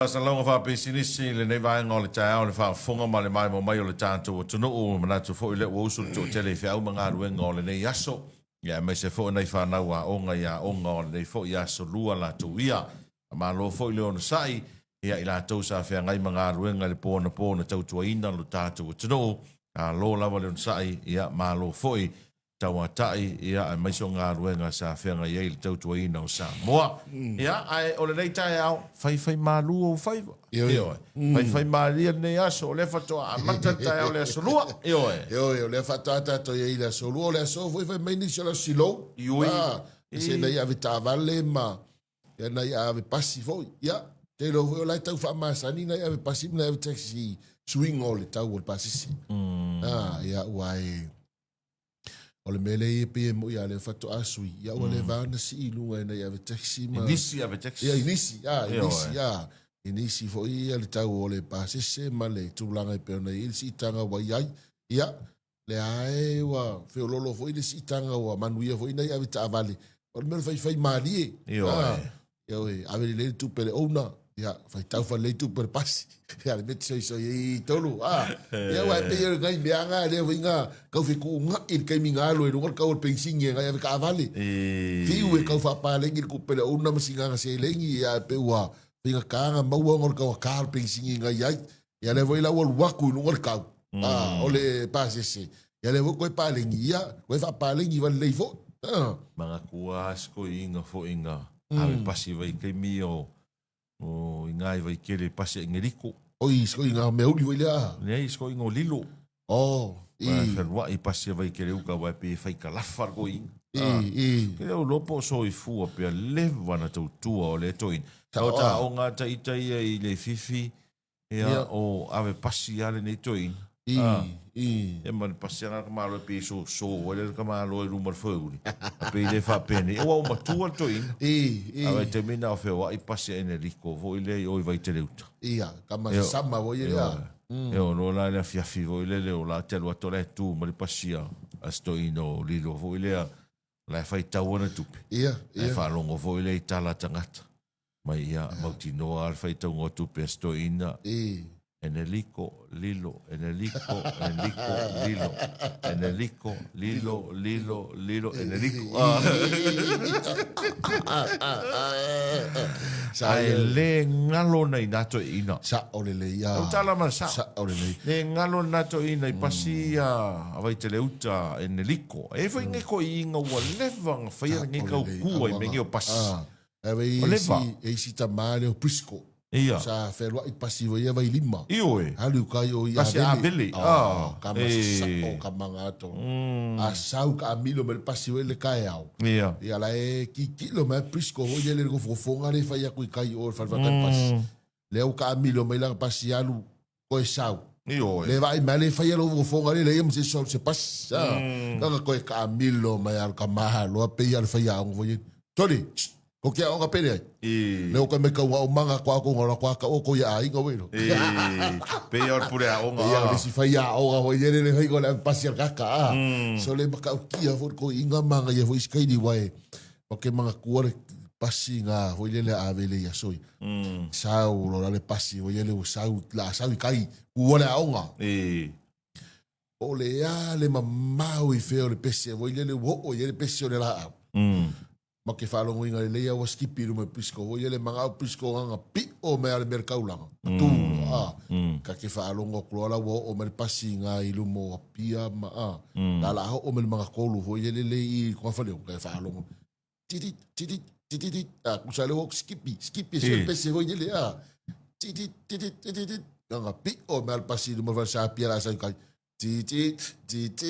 Faasalalauga faapisinisi i lenei vaega o le taeao le faafofoga ma le maimoa mai o le tatou atunuu. E manatu foi lea ua usu le toatele i feau ma galuega o lenei aso, ia aemaise foi nai fanau aoga i aoga o lenei foi aso lua latou ia. Faamalo foi le onosai ia i latou sa feagai ma galuega i le po anapo na tautuaina lo tatou atunuu. Malo lava le onosai, ia malo foi tauatai, ia, aemaise o galuega sa feagai ai i le tautuaina o Samoa. Ia, ae o lenei taeao, faifaimalu ou faiva. Ioe. Faifaimalie lenei aso, o lea faatoa amata le taeao i le aso Lua. Ioe. Ioe, o lea faatoa tatou i ai i le aso Lua, o le aso foi fai mai nisi o le aso Silou. Ioi. Ah, se na ia ave taavale ma ia na ia ave pasi foi. Ia, te iloa foi o la e tau faamasani na ia ave pasi ma na ia ave taxi i suiga o le tau o le pasese. Ah, ia, ua e O le mea lea e pei e moi a lea faatoa sui, ia ua leva ona sii i luga ina ia ave taxi ma... I nisi ave taxi. Ia, i nisi, a, i nisi, a. I nisi foi ia le tau o le pasese ma le tulaga e pei ona i ai le siitaga ua i ai. Ia, lea e ua feololo foi le siitaga ua manuia foi ina ia ave taavale. O le mea o le faifai malie. Ioe. Ioe, ave lelei le tupe le owner, ia, faitau falelei tupe le pasi. Ia, le mea te soisoi ai i tolu, a. Ia, aua e pei o nai mea nga lea foi nga kau fekuuga'i i le taimi nga alu ai luga le kau o le penisini e ngai ave taavale. Fiu e kau faapalegi le tupe le owner ma sina seleni, ia, e pei ua faigata ona maua ona o le taugata o le penisini ngai ai. Ia, lea foi la ua alu atu i luga le kau, a, o le pasese. Ia, lea foi toe palegi, ia, toe faapalegi valelei foi. A. Manatua lava si toeaina foi na ave pasi vai taimi o o i ngai Vaitele pasi ai Neriko. Oi, si toeaina mea uli foi lea. Leai, si toeaina o Lilo. Oh, i. Wa feluai pasi a Vaitele uka wa pe fai kalafa le toeaina. I, i. Ke leo loa po o soifua pea leva na tautua o lea toeaina. O ta aoga ta ita ia i Leififi, Ia, o ave pasi lava lenei toeaina. I, i. Ia ma le pasi lava ka malo e pei e soso ai le ka malo i luma o le foeuli. A pei le faapenei, aua ua matua le toeaina. I, i. A vaitaimi na o feoai pasi a Eneliko foi lea i o i Vaiteleuta. Ia, ka ma sama foi lea. Ia, o loa la le afiafi foi lele o la te alu atu o la e tu ma le pasi a si toeaina o Lilo foi lea, o la e faitau ana tupe. Ia, ia. Ae faalogo foi lea i tala a tagata. Mai ia mautinoa lava le faitauga o tupe a si toeaina. Eneliko, Lilo, Eneliko, Eneliko, Lilo, Eneliko, Lilo, Lilo, Lilo, Eneliko. Ae le galo nai nā toeaina. Sao lelei a. Lau tala ma le sao. Sao lelei. Le galo nā toeaina i pasi a Vaiteleuta Eneliko. E foi ngai toeaina ua leva na faia lenei tautua i mea nei o pasi. Ae O leva. E isi tama lea o Briscoe. Ia. Sa fealuai pasi foi ia Vailima. Ioe. Alu i uka i o i Pasi Avele. Avele. Ah, ka ma sasao ka manga ato. A sau ka amilo me le pasi foi le kaeao. Ia. Ia la e kikilo mai Briscoe foi ia le gofogofoga le fai aku i kai o le falefaletai pasi. Lea ua kaamilo mai lana pasi alu koe sau. Ioe. Le vaai mai le faia lou fofoga le leia ma se sau se pasi. Kaka koe kaamilo mai alu ka mahalo a pei alu faia aoga foi. Toli, ko ke aoga pele ai. I. Le o koe mai kau au manga ko ako ngora ko aka o ko ia aiga welo. I. Pei o le pule aoga. Ia le si faia aoga foi le le fai ko le pasi al kaka. So le maka ukia foi ko inga manga ia foi skaini wae. O ke manga kua le pasi nga foi le le ave le ia soi. Sau lo le pasi foi le sau la sau i kai kua le aoga. I. O le a le mamao i fea o le pese foi le le o i le pese o le laau. Ma ke faalogoina lelei a ua skipi i luma i Briscoe foi le manga o Briscoe nganga piʻo mai a le mea le kaulaga. Tu a ka ke faalogo atu loa la ua oo mai le pasi nga i luma o Apia ma a. La la oo mai le manga kolu foi le lelei i Togafale ka faalogo. Titi titi titi titi a kusa le ua skipi skipi se pese foi le a. Titi titi titi titi. Ganga piʻo me al pasi luma fale sa pia la sa kai. Ti ti ti ti.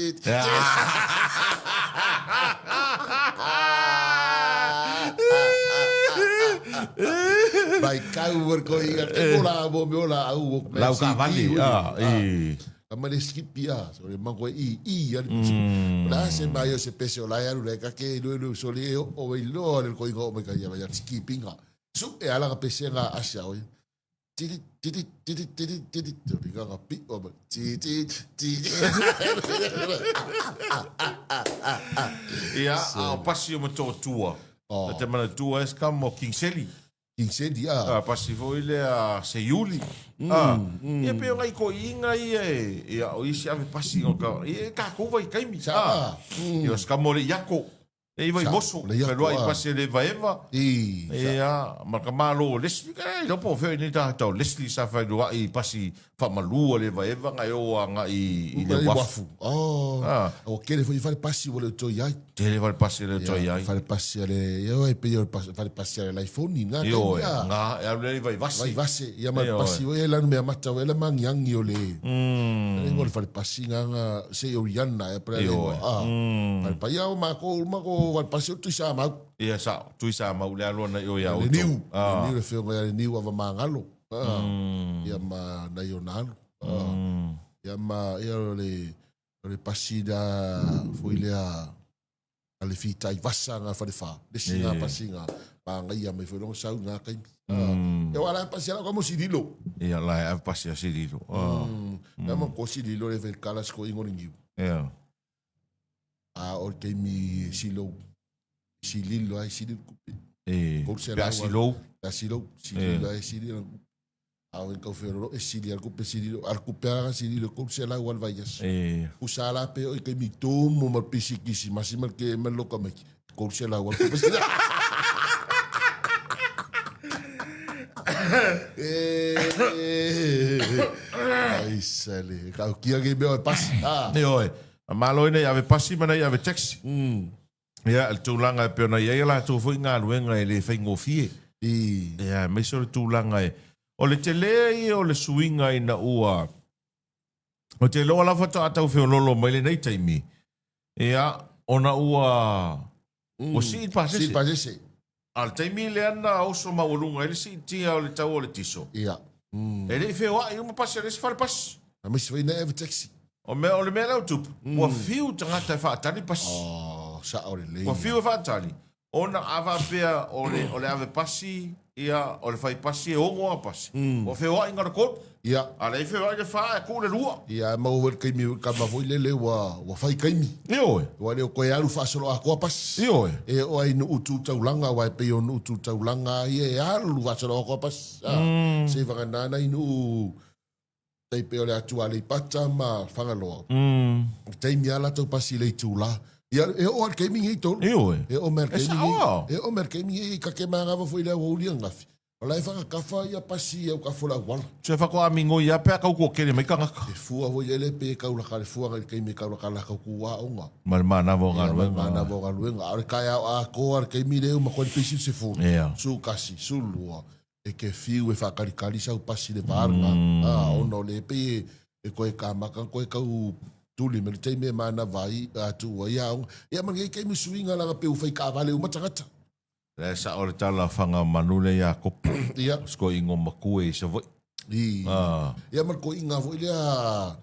Mai kau war ko ia ke ko la mo me ola au o me Lau ka vali ah i. Ka male skipi a so le mango i i ali. La se mai o se pese o la ya le ka ke lu lu so le o i lo le ko ingo me ka ia ya skipinga. Su e ala ka pese nga asia o. Titi, titi, titi, titi, titi, titi, nganga piʻo mai. Titi, titi. Ia, a o pasi o Motootua. Oh. Te manatua e ska mo King Seli. King Seli, a. A pasi foi lea Seiuli. A, ia pe o ngai ko iinga ia e, ia o isi ave pasi o ka, ia e kākou vai kaimi. Sa. A, ia o ska mo le iako. E iwa i moso, whenua i pasi le evaeva. Ia, ma ka malo o Leslie, e iloa po o fea nei tagata o Leslie sa whenua i pasi whamalua le evaeva ngai o anga i le wafu. Oh, ua kele foi fale pasi ua le o toi ai. Tele fale pasi le o toi ai. Fale pasi ale, ia oi pe ia fale pasi ale laiphone nga Ioe, nga e alu le vai vase. Vai vase, ia ma pasi oi e lanu mea mata oi la mangiangi o le. Le ngo le fale pasi nga nga se o Rihanna e pre le ngo a. Fale pa ia o mako mako fale pasi o tuisa mau. Ia sa tuisa mau le alo na i o ia o. Le niu, le niu le feo ngai le niu ava mangalo. Ia ma na i o nalo. Ia ma ia o le o le pasi da foi lea a le fitai vasa nga fale fa le si nga pasi nga pa nga ia mai foi longa sau nga kai ia wala pasi ala ko sililo ia la e pasi a sililo na mo ko sililo le fe kala sko ingo ni ia a o te mi silo sililo ai sililo e pe a silo a silo sililo ai sililo Ao en kau wheroro e sili al kupe sili al kupe ara sili le kou se lau al vaias. E. Usa la pe oi ke mi tumu ma pisi kisi masi mal ke mal loka mai. Kou se lau al kupe sili. Ai sale. Kau kia ke mea pasi. Ah. E oi. A malo ina i ave pasi mana i ave taxi. Ia, le tulaga e pei ona i ai a latou foi galuega e le faigofie. Ia, aemaise o le tulaga e... O le telē ia o le suiga ina ua... Ou te iloa lava faatoa tau feoloolo mai lenei taimi, ia, ona ua... Ua sii le pasese. Sii le pasese. A o le taimi lea na oso maualuga ai le siitia o le tau o le tiso. Ia. E le i feoai uma pasi a le isi fale pasi. Aemaise foi na ave taxi. O mea, o le mea lea ua tupu, ua fiu tagata e faatali pasi. Oh, sao lelei. Ua fiu e faatali, ona a faapea o le, o le ave pasi, ia, o le fai pasi e ono a pasi. Ua feoai na o le tolu. Ia. A leai feoai le fa, e tuu le lua. Ia, e maua foi le taimi kama foi lele ua, ua fai taimi. Ioe. Ua le o toe alu faasolo atoa pasi. Ioe. E oo ai i nuu tu taulaga, aua e pei o nuu tu taulaga ia e alu faasolo atoa pasi. Se i vagana nai nuu tai pei o le atu Aleipata ma Fagaloa. O le taimi lava latou pasi i le itula. Ia, e oo lava i le taimi nei tolu. Ioe. E oo mai i le E taimi sao nei. lava. E oo mai i le taimi nei, ka ke manava foi i le aoauli ananafi. O la e whakakafa ia pasi au ka fola auala. Se whakoa mingoi ia pea kau kua kere mai kangaka. E fua hoi ele pe kaulaka le fuanga i le taimi e kaulaka la kau ku aonga. Ma le manava o Ia, ma le galuega. manava o galuega. A o le taeao atoa le taimi lea uma koe le pesi se fulu. Ia. Su kasi, su lua. E ke fiu e whakalikali sau pasi le vaaranga. A, ona o le pei e, e koe kamaka koe kau tuli me le taimi e manava ai, a tuu ai aonga. Ia ma lenei taimi suiga langa pe u whai kaavale uma tagata. La e sao le tala whanga manu le ia kopo. Ia. Sko ingo makue i Savaii. I. Ah. Ia ma le koiga foi lea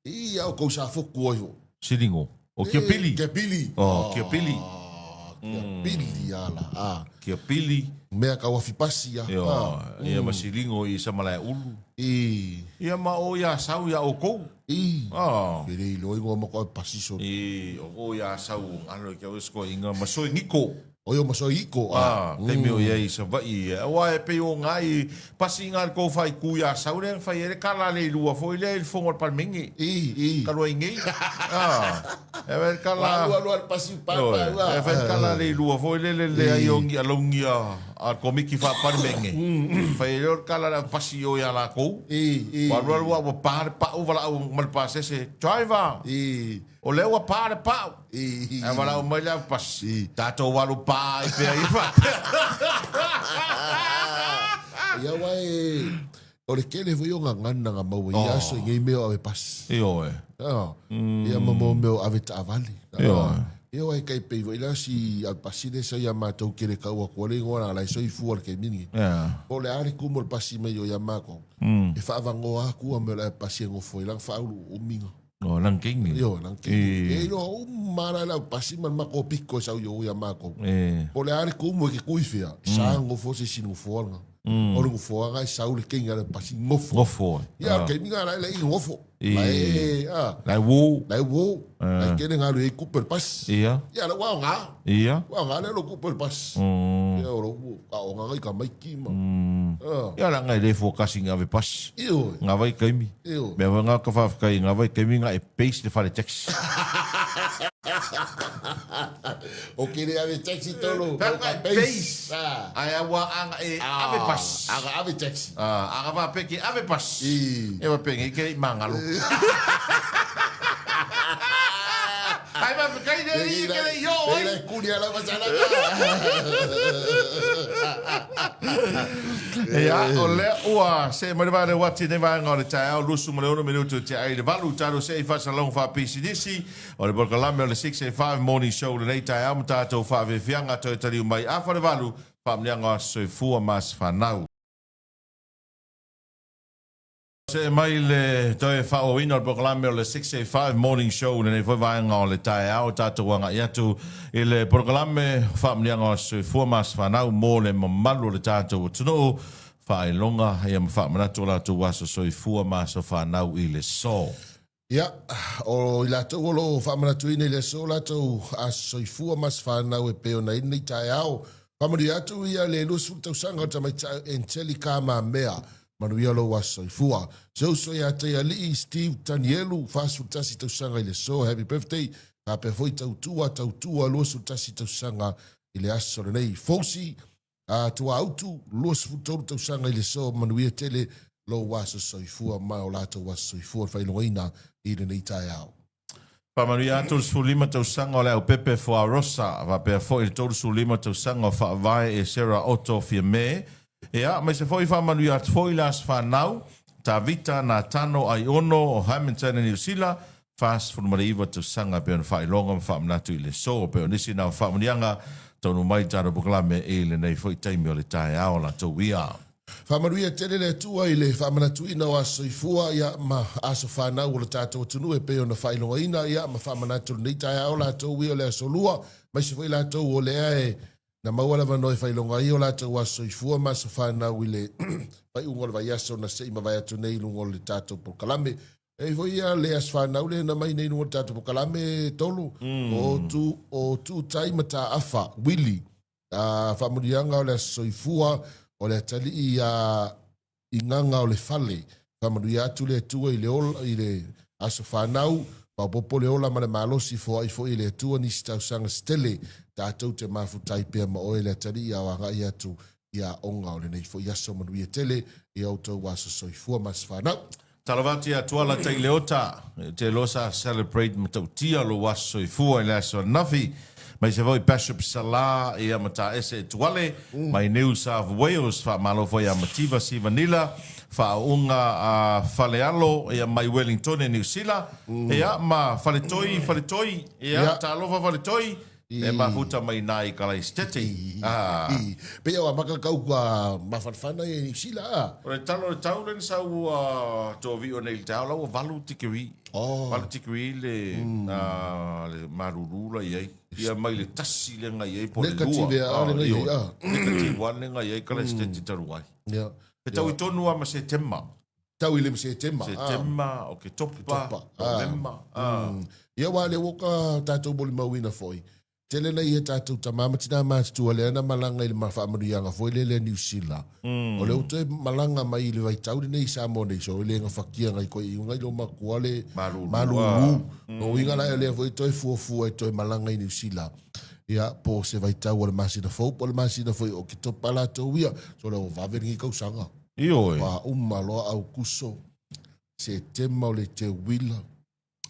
i au kou sa foku ai fo. Silingo. O kia pili. Kia pili. Oh, kia pili. Ah, kia pili ala. Ah. Kia pili. Mea kau afi pasi ia. Ia, ia ma silingo i sa malae ulu. I. Ia ma o ia sau ia o kou. I. Ah. Ke le iloa ingoa ma koe pasi so. I, o kou ia sau ngalo kia o sko inga ma soi ngiko. O ia ma soi iko. Ah, taimi o ia i Savaii. Aua e pei o ngai pasi ngā kou whai ku ia sau le whai ere kala le lua foi le i fongo palmingi. I, i. Kalua i ngei. Ah. E whai kala. Lua lua pasi pa pa. E whai kala le lua foi le le le ai ongi alongi a a komiki wha palmenge. Whai ere o kala la pasi o ia la kou. I, i. Wa lua lua wa pa le pa u wala au malpasese. Driver. I. O lea ua pa le pau. I. Ae valaau mai le pasi. I. Tatou alu pa ai pea i faapea. Ia aua e, O le tele foi o gagana na maua i aso i nei mea o ave pasi. Ioe. Ia ma mo mea o ave taavale. Ioe. Ia aua e tai pei foi la si ave pasi lea sa ia matou kele tau atu ai le igoa la la e soifua i le taimi lenei. Po o le a le tumu o le pasi mai o ia matou, e faavanoa atu a mea o le ave pasi e nofo ai la na faauluumi na. O lang kingi. Io, lang kingi. E iloa uma la lau pasi ma le matou pito e sau i o ia matou. Po o le a le tumu e ke kui fea, sa nofo se isi nofoa lena. O le nofoa lena e sau le kingi a le pasi nofo. Nofo. Ia, o le taimi lena la e leai nofo. La e, a. La e uo. La e uo. La e tele na alu ai tupe o le pasi. Ia. Ia, la ua aoga. Ia. Ua aoga lea lou tupe o le pasi. Ia, o lou aoga i tamaiti ma. Ia, leaga e le fua kasi i ave pasi. Ioe. Ngā vaitaimi. Ioe. Mea foi ngā ka whawhikai i ngā vaitaimi ngā e base le whare taxi. O ke le ave taxi tolu. Pea ngā e base. Ai a wā anga e ave pas. Anga ave taxi. Anga wā peke ave pas. E wā penge i kei mangalo. Ai wā whikai le i ke le i o ai. Pei kuri ala masala. Ia, o lea ua see mai le vaega uati nei vaega o le taeao, 26 minutu te ai le valu, tatou see i faasalalauga faapisinisi, o le polokalame o le 6:05 Morning Show lenei taeao ma tatou faafiafiaga toe taliu mai afa le valu, faamanuiaga o aso soifua ma aso fanau. See mai le toe faaauauina o le polokalame o le 6:05 Morning Show i lenei foi vaega o le taeao, tatou agai atu i le polokalame o faamanuiaga o aso soifua ma aso fanau mo le mamalu o le tatou atunuu, faailoga ia ma faamanatu o latou aso soifua ma aso fanau i le so. Ia, o i latou o lo o faamanatuina i le aso o latou aso soifua ma aso fanau e pei ona i ai lenei taeao. Faamanuia atu ia le 20 tausaga o tamaitai Angelica Mamea. Manuia lou aso soifua. Se uso ia Taialii Steve Tanielu, 41 tausaga i le aso, happy birthday. Faapea foi Tautua Tautua, 21 tausaga i le aso lenei. Fosi A Tuaautu, 23 tausaga i le aso, manuia tele lou aso soifua ma o latou aso soifua le faailogaina i lenei taeao. Faamanuia atu le 15 tausaga o le Aupepe Fuarosa, faapea foi le 35 tausaga o Faavae e Sarah Otto Fiame. Ia, aemaise foi faamanuia atu foi le aso fanau, Tavita Natano Aiono o Hamilton i Niu Sila, 49 tausaga e pei ona faailoga ma faamanatu i le aso, pei o nisi na o faamanuiaga taunuu mai i tatou polokalame i lenei foi taimi o le taeao latou ia. Faamanuia tele le Atua i le faamanatuina o aso soifua ia ma aso fanau o le tatou atunuu e pei ona faailogaina ia ma faamanatu i lenei taeao latou ia o le aso lua, aemaise foi latou o lea e na maua le avanoa e faailoga ai o latou aso soifua ma aso fanau i le faaiuga o le vaiaso na se i mavae atu nei i luga o le tatou polokalame. E i ai foi ia le aso fanau lea na mai nei i luga o le tatou polokalame Tolu, o tu, o Tuutai Mataafa Willie. A faamanuiaga o le aso soifua o le atalii ia Igaga o le fale. Faamanuia atu le Atua i le ola, i le aso fanau, faaopoopo le ola ma le malosi, foai foi e le Atua nisi tausaga se tele, tatou te mafutai pea ma oe le Atalii a o agai atu i aoga o lenei foi aso. Manuia tele i outou aso soifua ma aso fanau. Talofa atu ia Tuala Taileota, ou te iloa sa celebrate matautia lou aso soifua i le aso ananafi. Aemaise foi Bishop Salah ia ma Taese Etuale mai New South Wales. Faamalo foi ia Mativa Sivanila, faauuga a Falealo ia mai Wellingtone Niu Sila. Ia ma Faletoi, Faletoi, ia talofa Faletoi, e mafuta mai na i Kalaisitete. Pei ua amata kau kua mafanafana ia i Niu Sila a? O le tala o le tau lea na sau ua toavio nei i le taeao la ua 8 tikeri. 8 tikeri le le malulu la i ai. Ia mai le tasi lea na i ai po o le lua. Negative a le na i ai a. Negative 1 lea na i ai Kalaisitete talu ai. E tau i tonu lava ma Setema. Tau i le Setema. Setema, Oketopa, Novema. Ia aua lea ua ka tatou molimauina foi, tele nai a tatou tama ma tina matutua lea na malaga i le faamanuiaga foi lele a Niu Sila. O lea ua toe malaga mai i le vaitau lenei i Samoa nei, so e le gafatia ngai koe i uga i lo makua le malulu. O uiga la o lea foi toe fuafua e toe malaga i Niu Sila. Ia, po o se vaitau o le masina fou po o le masina foi o Oketopa latou ia. So lea ua vave lenei tausaga. Ioe. Ua uma loa Aukuso, Setema o le Teuila,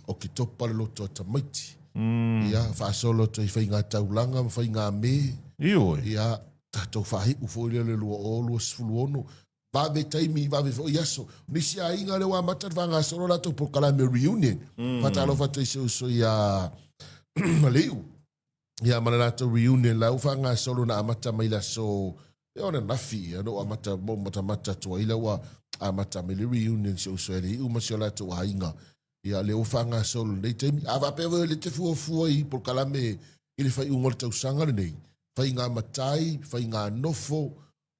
Oketopa le loto a tamaiti. Ia, faasolo atu ai faiga taulaga ma faiga me. Ioe. Ia, tatou faaiu foi lea o le 2026. Vave taimi, vave foi aso. O nisi aiga lea ua amata ona faagasolo latou polokalame reunion. Mm. Faatalofa atu i si uso ia Maleiu. Ia ma le latou reunion la ua faagasolo na amata mai le aso e ona nafi ia no amata mo matamata atu ai la ua amata mai le reunion si uso e Leiu ma si o latou aiga. Ia lea ua faagasolo lenei taimi. A faapea foi o lea e te fuafua i polokalame i le faaiuga o le tausaga lenei, faiga matai, faiga nofo,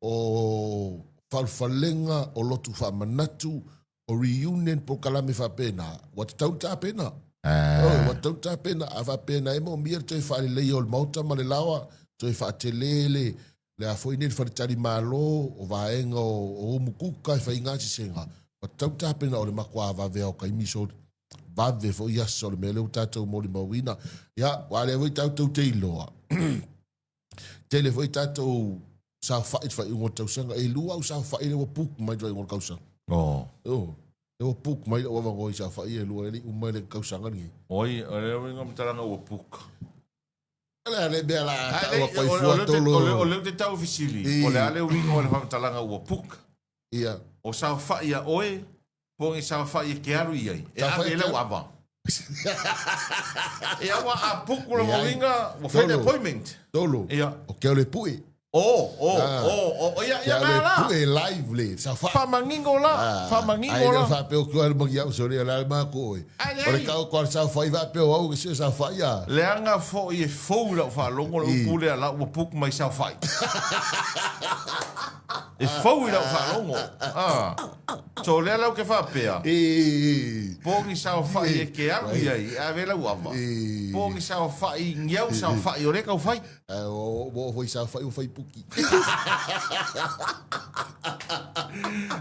o faaulufalega, o lotu faamanatu, o reunion, polokalame faapena, ua tatau ona tapena. Oi, ua tatau ona tapena. A faapena e moomia le toe faaleleia o le maota ma le laoa, toe faatele le, le a foi nei le faletalimalo, o vaega o, o umukuka e faiga sesega, ua tatau ona tapena o le matua vave lava o taimi soli. Vave foi aso o le mea lea ua tatou molimauina. Ia, aua o lea foi tatou te iloa, Tele foi tatou saofai i le faaiuga o le tausaga. E lua au saofai lea ua book mai i le faaiuga o le tausaga. Oh. Oh. Lea ua book mai lou avanoa i saofai e lua e le i uma le tausaga lenei. Oi, o le uiga o matalaga ua book. O le a le mea la a tau atu ai fua tolu. O lea ou te tau fesili, o le a le uiga o le faamatalaga ua book? Ia. O saofai a oe Po ni saofai e te alu i ai, e ave ai lau ava. Ia ua a puku lona uiga, ua fai le appointment. Tolu, Ia. o ke ole pue. Oh, oh, oh, oh, ia, ia nga la. Pue live le saofai. Faamanino la, faamanino la. Ai le faapea o kua mangi au sore la ma ko oi. O le kau ko saofai faapea o au ke sio saofai ia. Leaga foi e fou i lau faalogo le upu lea la ua book mai saofai. E fou i lau faalogo. Ah. So lea lau ke faapea. Po ni saofai e ke alu i ai, e ave lau ava. Po ni saofai, ni au saofai o lea kau fai. O mo foi saofai o fai puki.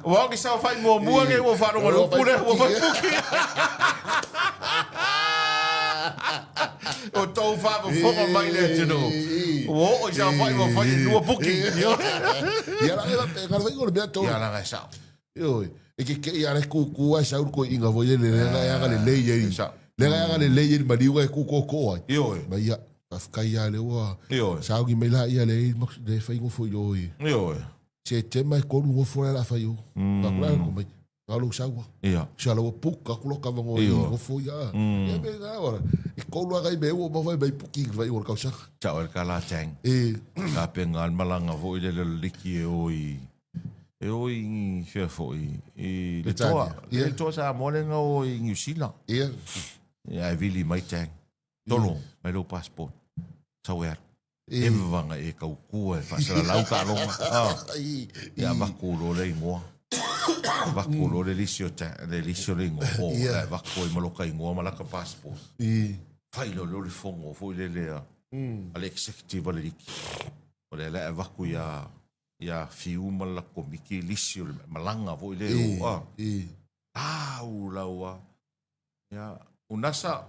Ua o ni saofai muamua nei ua faalogo i le upu lea, ua fai puki. O tou faafofoga mai le atunuu. Ua oo i saofai ua fai e lua puki. Ia la ela pe ngara fai o le mea tolu. Ia la e sao. Ioe, e ke ke ia le kūkū ai sau ko inga foi le le ga ya ga le le ye. Le ga ya ga le le ye maliu e kūkū ko ai. Ioe. Ma ia faafetai ia le ua. Ioe. Sauni mai la ia le le fai ngofo i oi. Ioe. Se tema e kolu ngofo la fai o. Ka kula ko mai. Ka lou saua. Ia. Sia lau puka ku loka vango i ngofo ia. Ia me ga ora. E kolu aga i me ua ma fai mai puki fai o kausa. Chao el kala tang. E. Ka penga al malanga foi le le liki e oi. E o i fea foi i le toa. Le toa sa mo le o i New Zealand. Ia. Ia e vili mai tang. Tolo mai lou passport. Sau e alu. E vavanga e kaukua e faasalalau taaloga. Ah. Ia vaku loa le igoa. Vaku loa le lisi o ta, le lisi o le igoa. Oh, yeah. Vaku ai ma loka igoa ma laka passport. Fai leo leo le fogo foi le lea. A le executive a le liki. O le lea e vaku ia ia Fiu ma la komiki lisi o le malaga foi le o. Ah. Au laua. Ia, unasa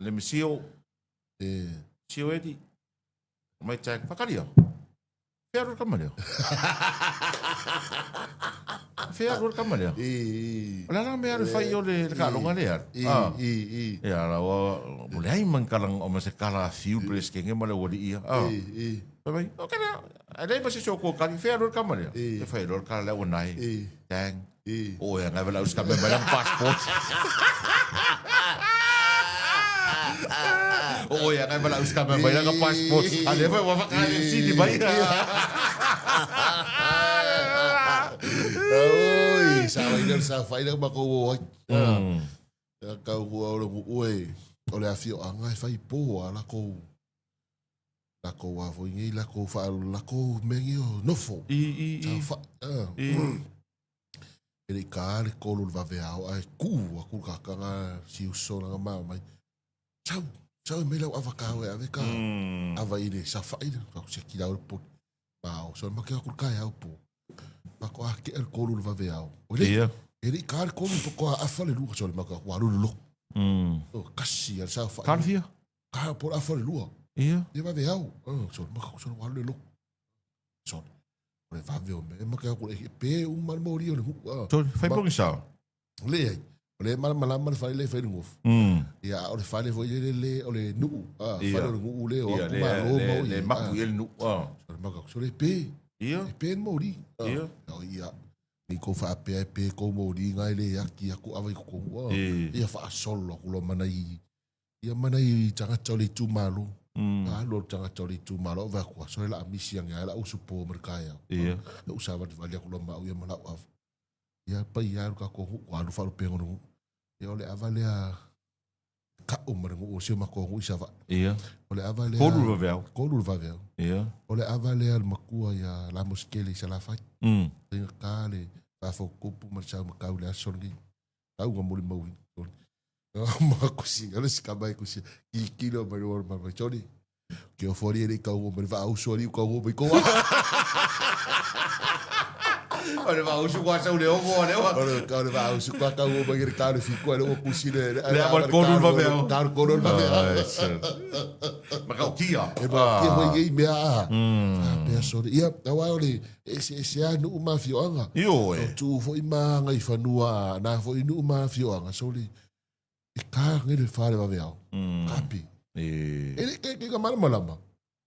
le misio E. Sio Eddie. Mai tag. Whakaria. Whea rua kama lea. Whea rua kama lea. E. O le ala mea le whai o le kalonga lea. E. E. E. Ia la o mo le ai man kalang o ma se kala fiu pres ke nge ma le wali ia. E. E. Pai mai. O kare. A lei ma se soko kali whea rua kama lea. E. E whai rua kala lea o nai. E. Tang. E. O e ngai wala uska me mai lang passport. O e ngai wala uska me mai lang passport. A le whai wawaka le sini mai. Oi, sa wai nei sa whai nei mako o ai. Kau kua o le ue o le afioaga e fai po a lakou lakou a foi nei lakou fa lakou mea nei o nofo. I i i. Sa fa. I. E le i ka le kolu le vaveao ae kuu aku le kakaga si uso langa ma mai. Sau, sau e mai lau ava ka e ave ka. Ava i le safa'i le ka seki lau le poli. Ma o so make aku le kaeao po. Ma ko a ke le kolu le vaveao. O le Ia. e le i ka le kolu po ko a afa le lua so le maka wa lulu lo. O kasi a le safa'i. Ka le fia? Ka po le afa le lua. Ia. Ia vaveao. So le maka so wa lulu lo. So o le vave o me maka aku le pe uma le moli o le hu. So fai po ki sao. Leai, o le malamalama le fale le fai le gofu. Ia, o le fale foi le le o le nuu. Ah, Ia. fale o le nuu le o Ia aku le malo le mau le ia. mapu i le nuu. So le maka so le pe. Ia. E pe le moli. Ia. O ia. Ni kou faapea e pe kou moli nga e le aki aku ava i totonu. Oh. E. Ia faasolo aku loa ma nai ia ma nai tagata o le itumalo. Alu o le tagata o le itumalo ave aku aso le la misi ange ai la usu po ma le taeao. Ia. Ia u savalivali aku loa ma au ia ma lau ava. Ia paia e lo tatou nuu, alu faalupega o le nuu. Ia o le ava lea ka'u ma le nuu o si o matou nuu i Savaii. Ia. O le ava lea. Tolu le vaveao. Tolu le vaveao. Ia. O le ava lea a le matua ia Lamosikele i Salafai. Faigata le faafotutupu ma le saumatau i le aso lenei. Tau na molimauina. Ma kusi, o le isi tama e kusi, kilokilo mai lua mai mai, Johnny, ke ofo alii e le i kauoha mai le vaausu alii ua kauoha mai kou. O le vaausu kua sau le ovo o le oa. O le o le vaausu kua kauoha mai le tau le fiku ai le ua kusi le Le ava le kolu le vaveao. Tau le kolu le vaveao. Ai, se. Matautia. E matautia foi nei mea a. Faapea sole. Ia, aua o le eseese lava nuu ma afioaga. Ioe. O tuu foi ma agaifanua na foi nuu ma afioaga sole. E ka le fa le vaveao. Kape. E. E le ke ke ka malamalama.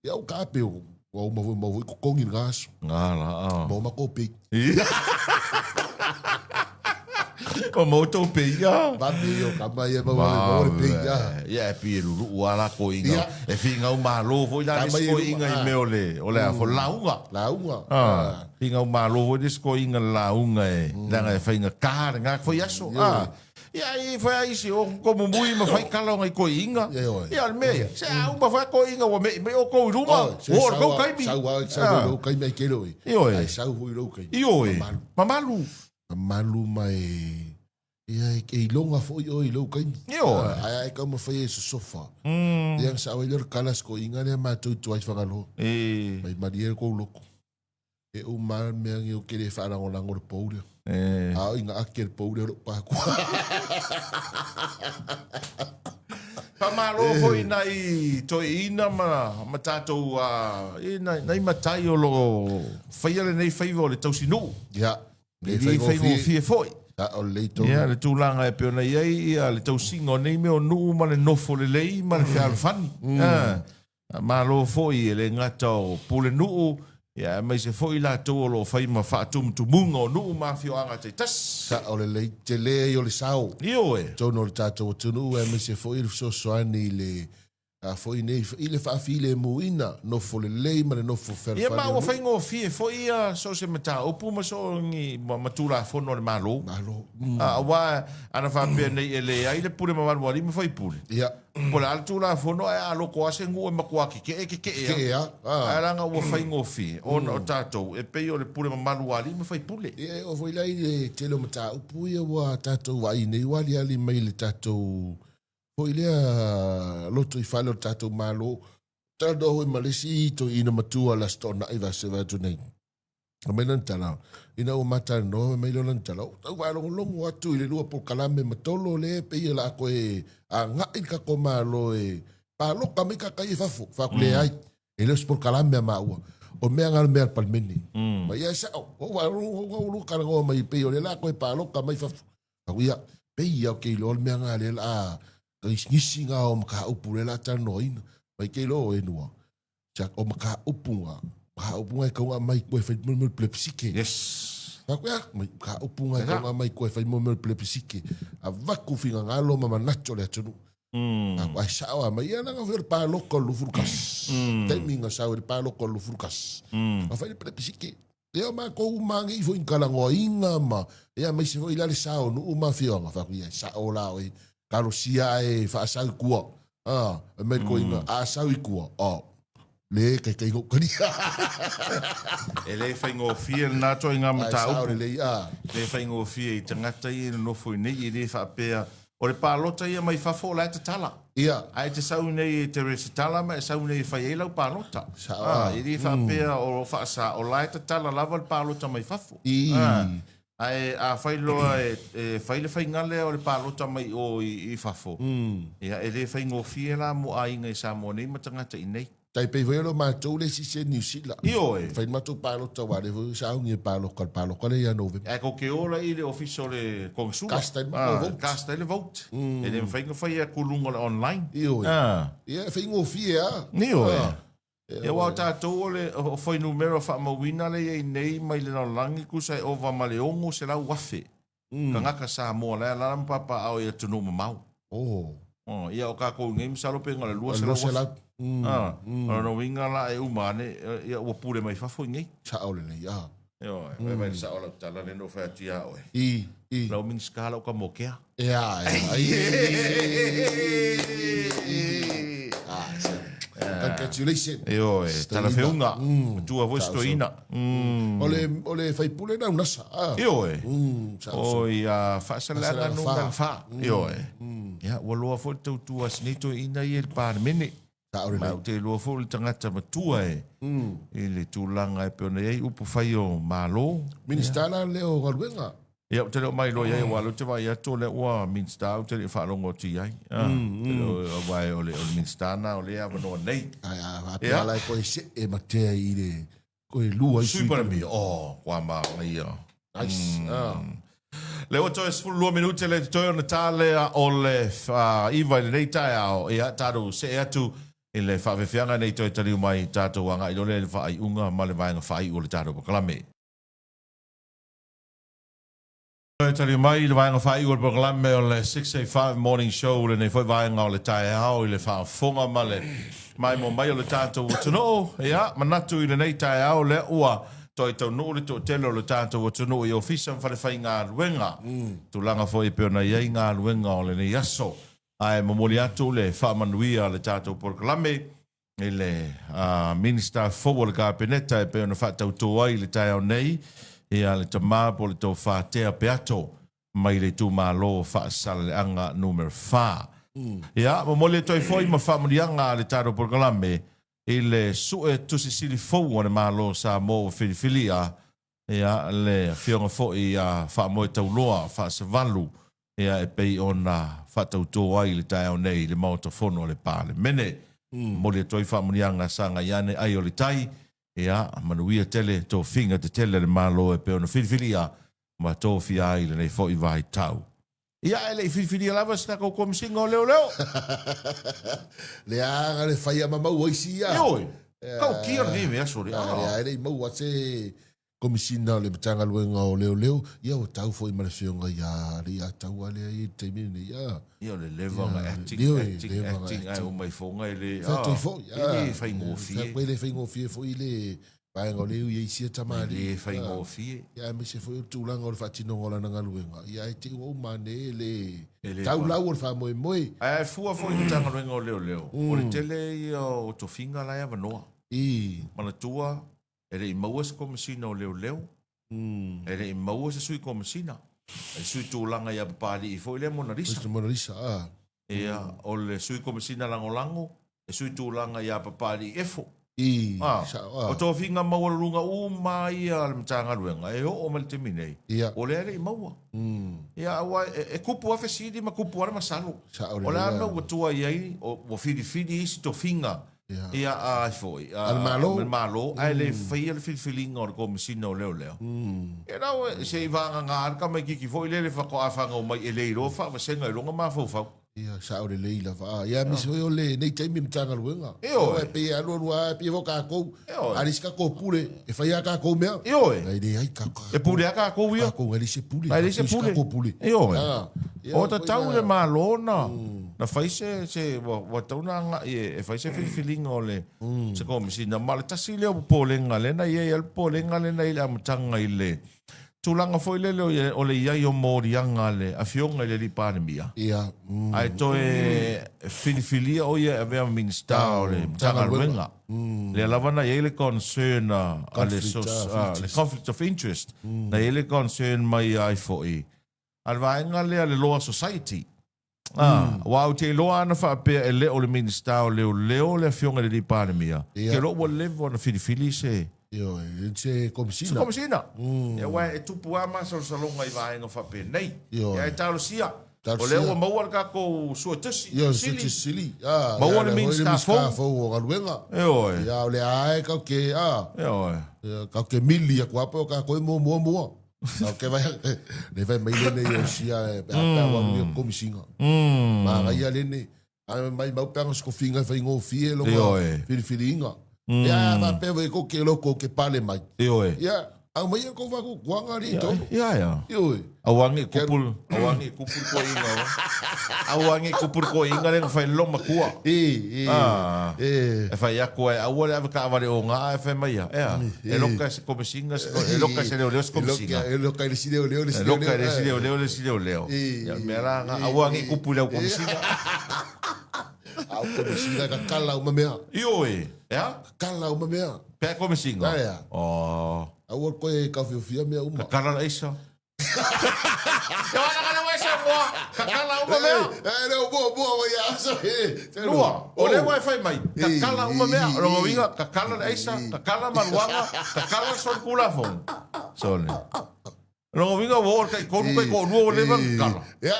Ia o kape o ua uma foi mau foi totogi lena aso. Ngala a. Maua matou pei. O maua tou pei a. Vave ia o tama ia maua maua le pei a. Ia e pei e lulu'u a la koiga. Ia. E figau malo foi la le Tama isi ia koiga i mea o le o le a foi lauga. Lauga. Ah, figau malo foi le isi koiga lauga e leaga e faigata lena foi aso. Ah. Ia i fai ai isi o ko mumui ma fai kala o ngai koiga. Ia, Ia o le mea ia. Se a uma fai koiga ua me'i mai oukou i luma. Oh, se Ua o le sau kou a- taimi. Sau a sau Ah. lou kaimi ai kele oe. Ioe. Ai sau foi lou kaimi. Ioe. Mamalu. Mamalu. Mamalu ma e ia e e iloga foi oe i lou kaimi. Ioe. Ah, Ai ai taumafai e sosofa. Ia na sao ai lea o le kala a si toeaina lea matou i tua i Fagaloa. E. Mai malie le kou loto. E uma lava le mea nei ou te le faalagolago i le pou lea. E. A o ina ake le pou lea o lou pa atua. Faamalo foi i nai toeaiina ma, ma tatou uh, i nai, nai matai o lo o faia lenei faiva o le tausinuu. Ia, E le le faigofie. faigofie foi. A o lelei tonu. Ia, le tulaga e pei ona i ai ia, le tausiga o nei mea o nuu ma le nofo lelei ma le fealofani. Ah, malo foi e le gata o Pulenuu, ia, aemaise foi i latou o lo o fai ma faatumutumuga o nuu ma afioaga taitasi. Sao lelei, tele ai o le sao. Ioe. Totonu o le tatou atunuu aemaise foi le fesoasoani i le a foi nei i le faafilemuina, nofo lelei ma le nofo Ia ma fealofani o ua nuu. faigofie foi ia so o se mataupu ma so o ni ma Tulafono a le Malo. Malo. Aua ana faapea nei e leai le pule mamalu a alii ma faipule. Ia. Po o le a le Tulafono ae a loko lava se nuu e matua keke'e keke'e Keke'e a. a. Ae leaga ua faigofie ona o tatou e pei o le pule mamalu a alii ma faipule. Ia e oo foi la i le tele o mataupu ia ua tatou vaai nei ua aliali mai i le tatou foi lea loto i fale o le tatou Malo. Talanoa foi ma le isi toeaina matua le Aso Toonai vaseva atu nei. Aumai lana tala, ina ua ma talanoa, fai mai lea o lana tala, ou tau faalogologo atu i le lua polokalame ma tolo lea e pei o le a toe agai le tatou Malo e paloka mai tagata ia i fafo. Fai atu, leai, e le o se polokalame a maua. O mea na o le mea a le Palemene. Ma ia e sao, ou faalogologo ua talanoa mai pei o lea o le a toe paloka mai fafo. Fai atu, ia, pei lava ou te iloa le mea na lea o le a gisigisi na o mataupu lea o le a talanoaina. Mai te iloa oe nua. O mataupu na, mataupu na e tatau ona aumai koe e fai mo le plebiscite. Yes. Fai atu, ea, mataupu na e tatau ona aumai koe e fai mo le plebiscite. Avatu finagalo ma manatu o le atunuu. Mm. Ai sao a mai, ia leaga foi o le paloka o le 21. Taimi na sau ai le paloka o le 21. Na fai le plebiscite. Ia o matou uma nei foi na talanoaina ma, ia aemaise foi la le sa o nuu ma afioaga, fai atu, ia e sao la oe, talosia ae faasau i tua. A, fai mai le toeaina, a sau i tua, a, le taitai na ou talia. E le faigofie lena ituaiga Ae sao mataupu. lelei, a. E le faigofie i tagata ia e nonofo i nei, e le faapea, o le palota ia mai fafo o la e tatala. Ia. Ae te sau nei e te resitala ma e sau nei e fai ai lau palota. Sao. A, e le faapea o faasa, o la e tatala lava le palota mai fafo. I. A, ae afai loa e, e fai le faiga lea o le palota mai o i, i fafo, ia, e le faigofie la mo aiga i Samoa nei ma tagata i nei. Tai pei foi o lo matou le isi se Niu Sila. Ioe. Fai le matou palota aua lea foi sa augi e paloka, le paloka lea ia Novema. Ae kou te ola i le ofisa o le Konisula. Cast ai le matou vote. Cast ai le vote. E le mafai ona fai atu i luga o le online. Ioe. Ah. Ia, e faigofie lava. Ioe. Ah. Ia, aua o tatou o le o fuainumera faamauina lea e i ai nei mai le lalolagi tusa e ova ma le 600,000 tagata Samoa la e alaala ma papaaao i atunuu mamao. Oh. Ia, o tatou i nei masalo pe na o le 200,000. Ah, o lona uiga la e uma ane, ia ua pule mai fafo i nei. Sao lelei, ah. Ioe, vaivai le sao o lau tala lea na ou fai atu ia oe. I, i. Lau Minisita lau Kamokea. Ea, ea. Ai. Ah, Congratulations. Ioe, talafeauga. Matua foi se toeaina. O le, o le faipule na unasa. Ah. Ioe. Oi, a Faasalelega numera 4. Ioe. Ia, ua loa foi le tautua a si nei toeaina ia i le Palemene. Ma ou te iloa foi o le tagata matua e i le tulaga e pei ona i ai upu fai o Malo. Minista la lea o Galuega. Ia, ou te le o mailoa i ai, aua o lea ou te vaai atu o lea ua Minista, ou te le i faalogo atu i ai. Aua o le Minista lena o lea e avanoa nei. Ae a faapea la e toe see ma tea i le koe lua i Sui Palemia. Oh, kua manaia. Nice. Lea ua toe 12 minute le totoe ona ta lea o le 9 i lenei taeao. Ia, tatou see atu i le faafeafeaga nei toe taliu mai tatou agai loa lea i le faaiuga ma le vaega faaiu o le tatou polokalame. Toe taliu mai i le vaega faaiu o le polokalame o le 685 Morning Show, lenei foi vaega o le taeao i le faafofoga ma le maimoa mai o le tatou atunuu. Ia, manatu i lenei taeao lea ua toe taunuu le toatele o le tatou atunuu i ofisa ma falefaigaluega, tulaga foi e pei ona i ai galuega o lenei aso. Ae momoli atu le faamanuia a le tatou polokalame i le Minisita fou o le Kapeneta e pei ona faatautō ai i le taeao nei, ia le tama po o le Tofa Tea Peato mai le itumalo o Faasaleleaga Numera 4. Ia, momoli atu ai foi ma faamanuiaga a le tatou polokalame i le sue tusi sili fou a le Malo o Samoa ua filifilia, ia, le Afioga foi ia Faamoetauloa Faasavalu, ia, e pei ona faatautō ai i le taeao nei i le Maota Fono a le Palemene. Momoli atu ai faamanuiaga sagai ane ai o le tai, ia, manuia tele tofiga tetele a le Malo e pei ona filifilia ma tofia ai i lenei foi vaitau. Ia, ae le i filifilia lava se tatou Komesina o Leoleo. Leaga le fai a mamau isi ia. Ioe, tautia lenei vaiaso le. Lea e le i maua se Komesina o le Matagaluega o Leoleo, ia ua tau foi ma le Afioga ia Leiataua lea i le taimi lenei. Ia, ia o le leva ona acting, acting, acting, ae uma ifoga e le, Faatoi foi, e le faigofie. E le faigofie foi le vaega o lea e ui ai sia tamalii. E le faigofie. Ia aemaise foi o le tulaga o le faatinoga o lana galuega, ia ae te i ua uma ane e le tau lau o le faamoemoe. Ae fua foi i le Matagaluega o Leoleo, o le tele ia o tofiga la e avanoa. Manatua, e le i maua se Komesina o Leoleo, e le i maua se Sui Komesina, le Sui Tulaga ia Papalii foi lea Monalisa. Monalisa, ah. Ia, o le Sui Komesina Lagolago, le Sui Tulaga ia Papalii Efo. I, ah, sao, ah. O tofiga maualuluga uma ia a le Matagaluega e oo mai le taimi nei, ia. O lea e le i maua. Ia, aua e, e kupu lava fesili ma kupu lava le masalo. Sao O le a mea ua tuai ai, o, ua filifili isi tofiga Ia, ai foi. A le Malo. A le Malo, ae le faia le filifiliga o le Komesina o Leoleo. Ia nau e, se i vagana le tamaititi foi lele faatoa fanau mai e le iloa faavasega i lona mafaufau. Ia, sao lelei lava. Ia, aemaise foi o lenei taimi i Matagaluega. Ioe. E pei e alualu lava, e pei foi o tatou. Ioe. A leai se tatou pule, e fai lava tatou mea. Ioe. Ae leai tatou. E pule lava tatou ia. Tatou, e leai se pule. Ae leai se pule. Tatou pule. Ioe. Ia, O tatau i le Malo na na fai se se ua ua tatau ona agai e e fai se filifiliga o le se Komesina. Ma o le tasi lea o popolega lea na i ai le popolega lea na i ai i le amataga i le tulaga foi lele o o le i ai o moliaga a le Afioga i le Alii Palemia. Ia. Ae toe filifilia o ia e avea ma Minisita o le Matagaluega. Lea lava na i ai le concern a le le conflict of interest. Na i ai le concern mai ai foi A le vaega lea le Law Society. Ah, aua ou te iloa ana faapea e le o le Minisita o Leoleo le Afioga i le Alii Palemia, Ia. ke loa ua leva ona filifili se Ioe, se Komesina. Se Komesina. Ia, aua e tupu lava masalosaloga i vaega faapenei. Ioe. Ia, ae talosia. Talosia. O lea ua maua le tatou Suetusi Ioe, Sili. Suetusi Sili. Ah, Maua ia, le lea foi Minisita Minisita fou. fou o Galuega. Ioe. Ia, o lea lava e kau ke, ah, Ioe. ia, kau ke mili aku lava pe o tatou e muamua mua. Au ke vai, le vai mai lenei o sia e pe a wa ni komisiga. Manaia lenei. Ae mai mau peanga skofinga e whaingofie longa Ioe. filifiliinga. Ia, a faapea foi kou ke iloa kou ke pale mai. Ioe. Ia, aumaia kou faakukuaga alii i totonu. Ia, ia. Ioe. Aua ne i kupu, aua ne i kupu le toeaina. Aua ne i kupu le toeaina lea na fai le loomatua. E, e, Ah. e. E fai atu ai, aua le ave taavale o gā e fai mai ia. Ea, e loka e se komesina, se, e loka e se leoleo se komesina. E loka e le isi leoleo, le isi E loka e le isi leoleo. leoleo, le isi leoleo. E, Ia, o le mea la na, e, aua ne i e. kupu i le au komesina. A o komesina ka kala uma mea. Ioe, ea? Kala uma mea. Pe a komesina? Ae a. Oh. Aua koe kaufiofia mea uma. Kakala la aisa. E wala kana wai sa moa. Kakala uma mea. E le o mua mua wa ia aso. Lua, o le wai fai mai. Kakala uma mea. O longa uiga, kakala le aisa, kakala maluaga, kakala le soli kulafono. Sole. Longa uiga ua oo le tai tolu tai toalua ua leva ona kakala. Ia.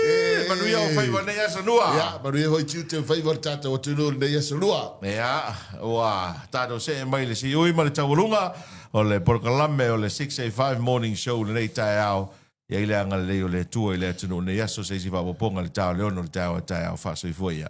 E manuia o faiva nei aso lua. Ia, manuia foi tiute o faiva o le tatou atunuu i lenei aso lua. Ia, ua tatou see mai le siui ma le taualuga o le polokalame o le 685 Morning Show i lenei taeao. Ia i le agalelei o le Atua i le atunuu i lenei aso, se isi faaopoopoga i le ta o le ono i le taeao a taeao. Faasoifua ia.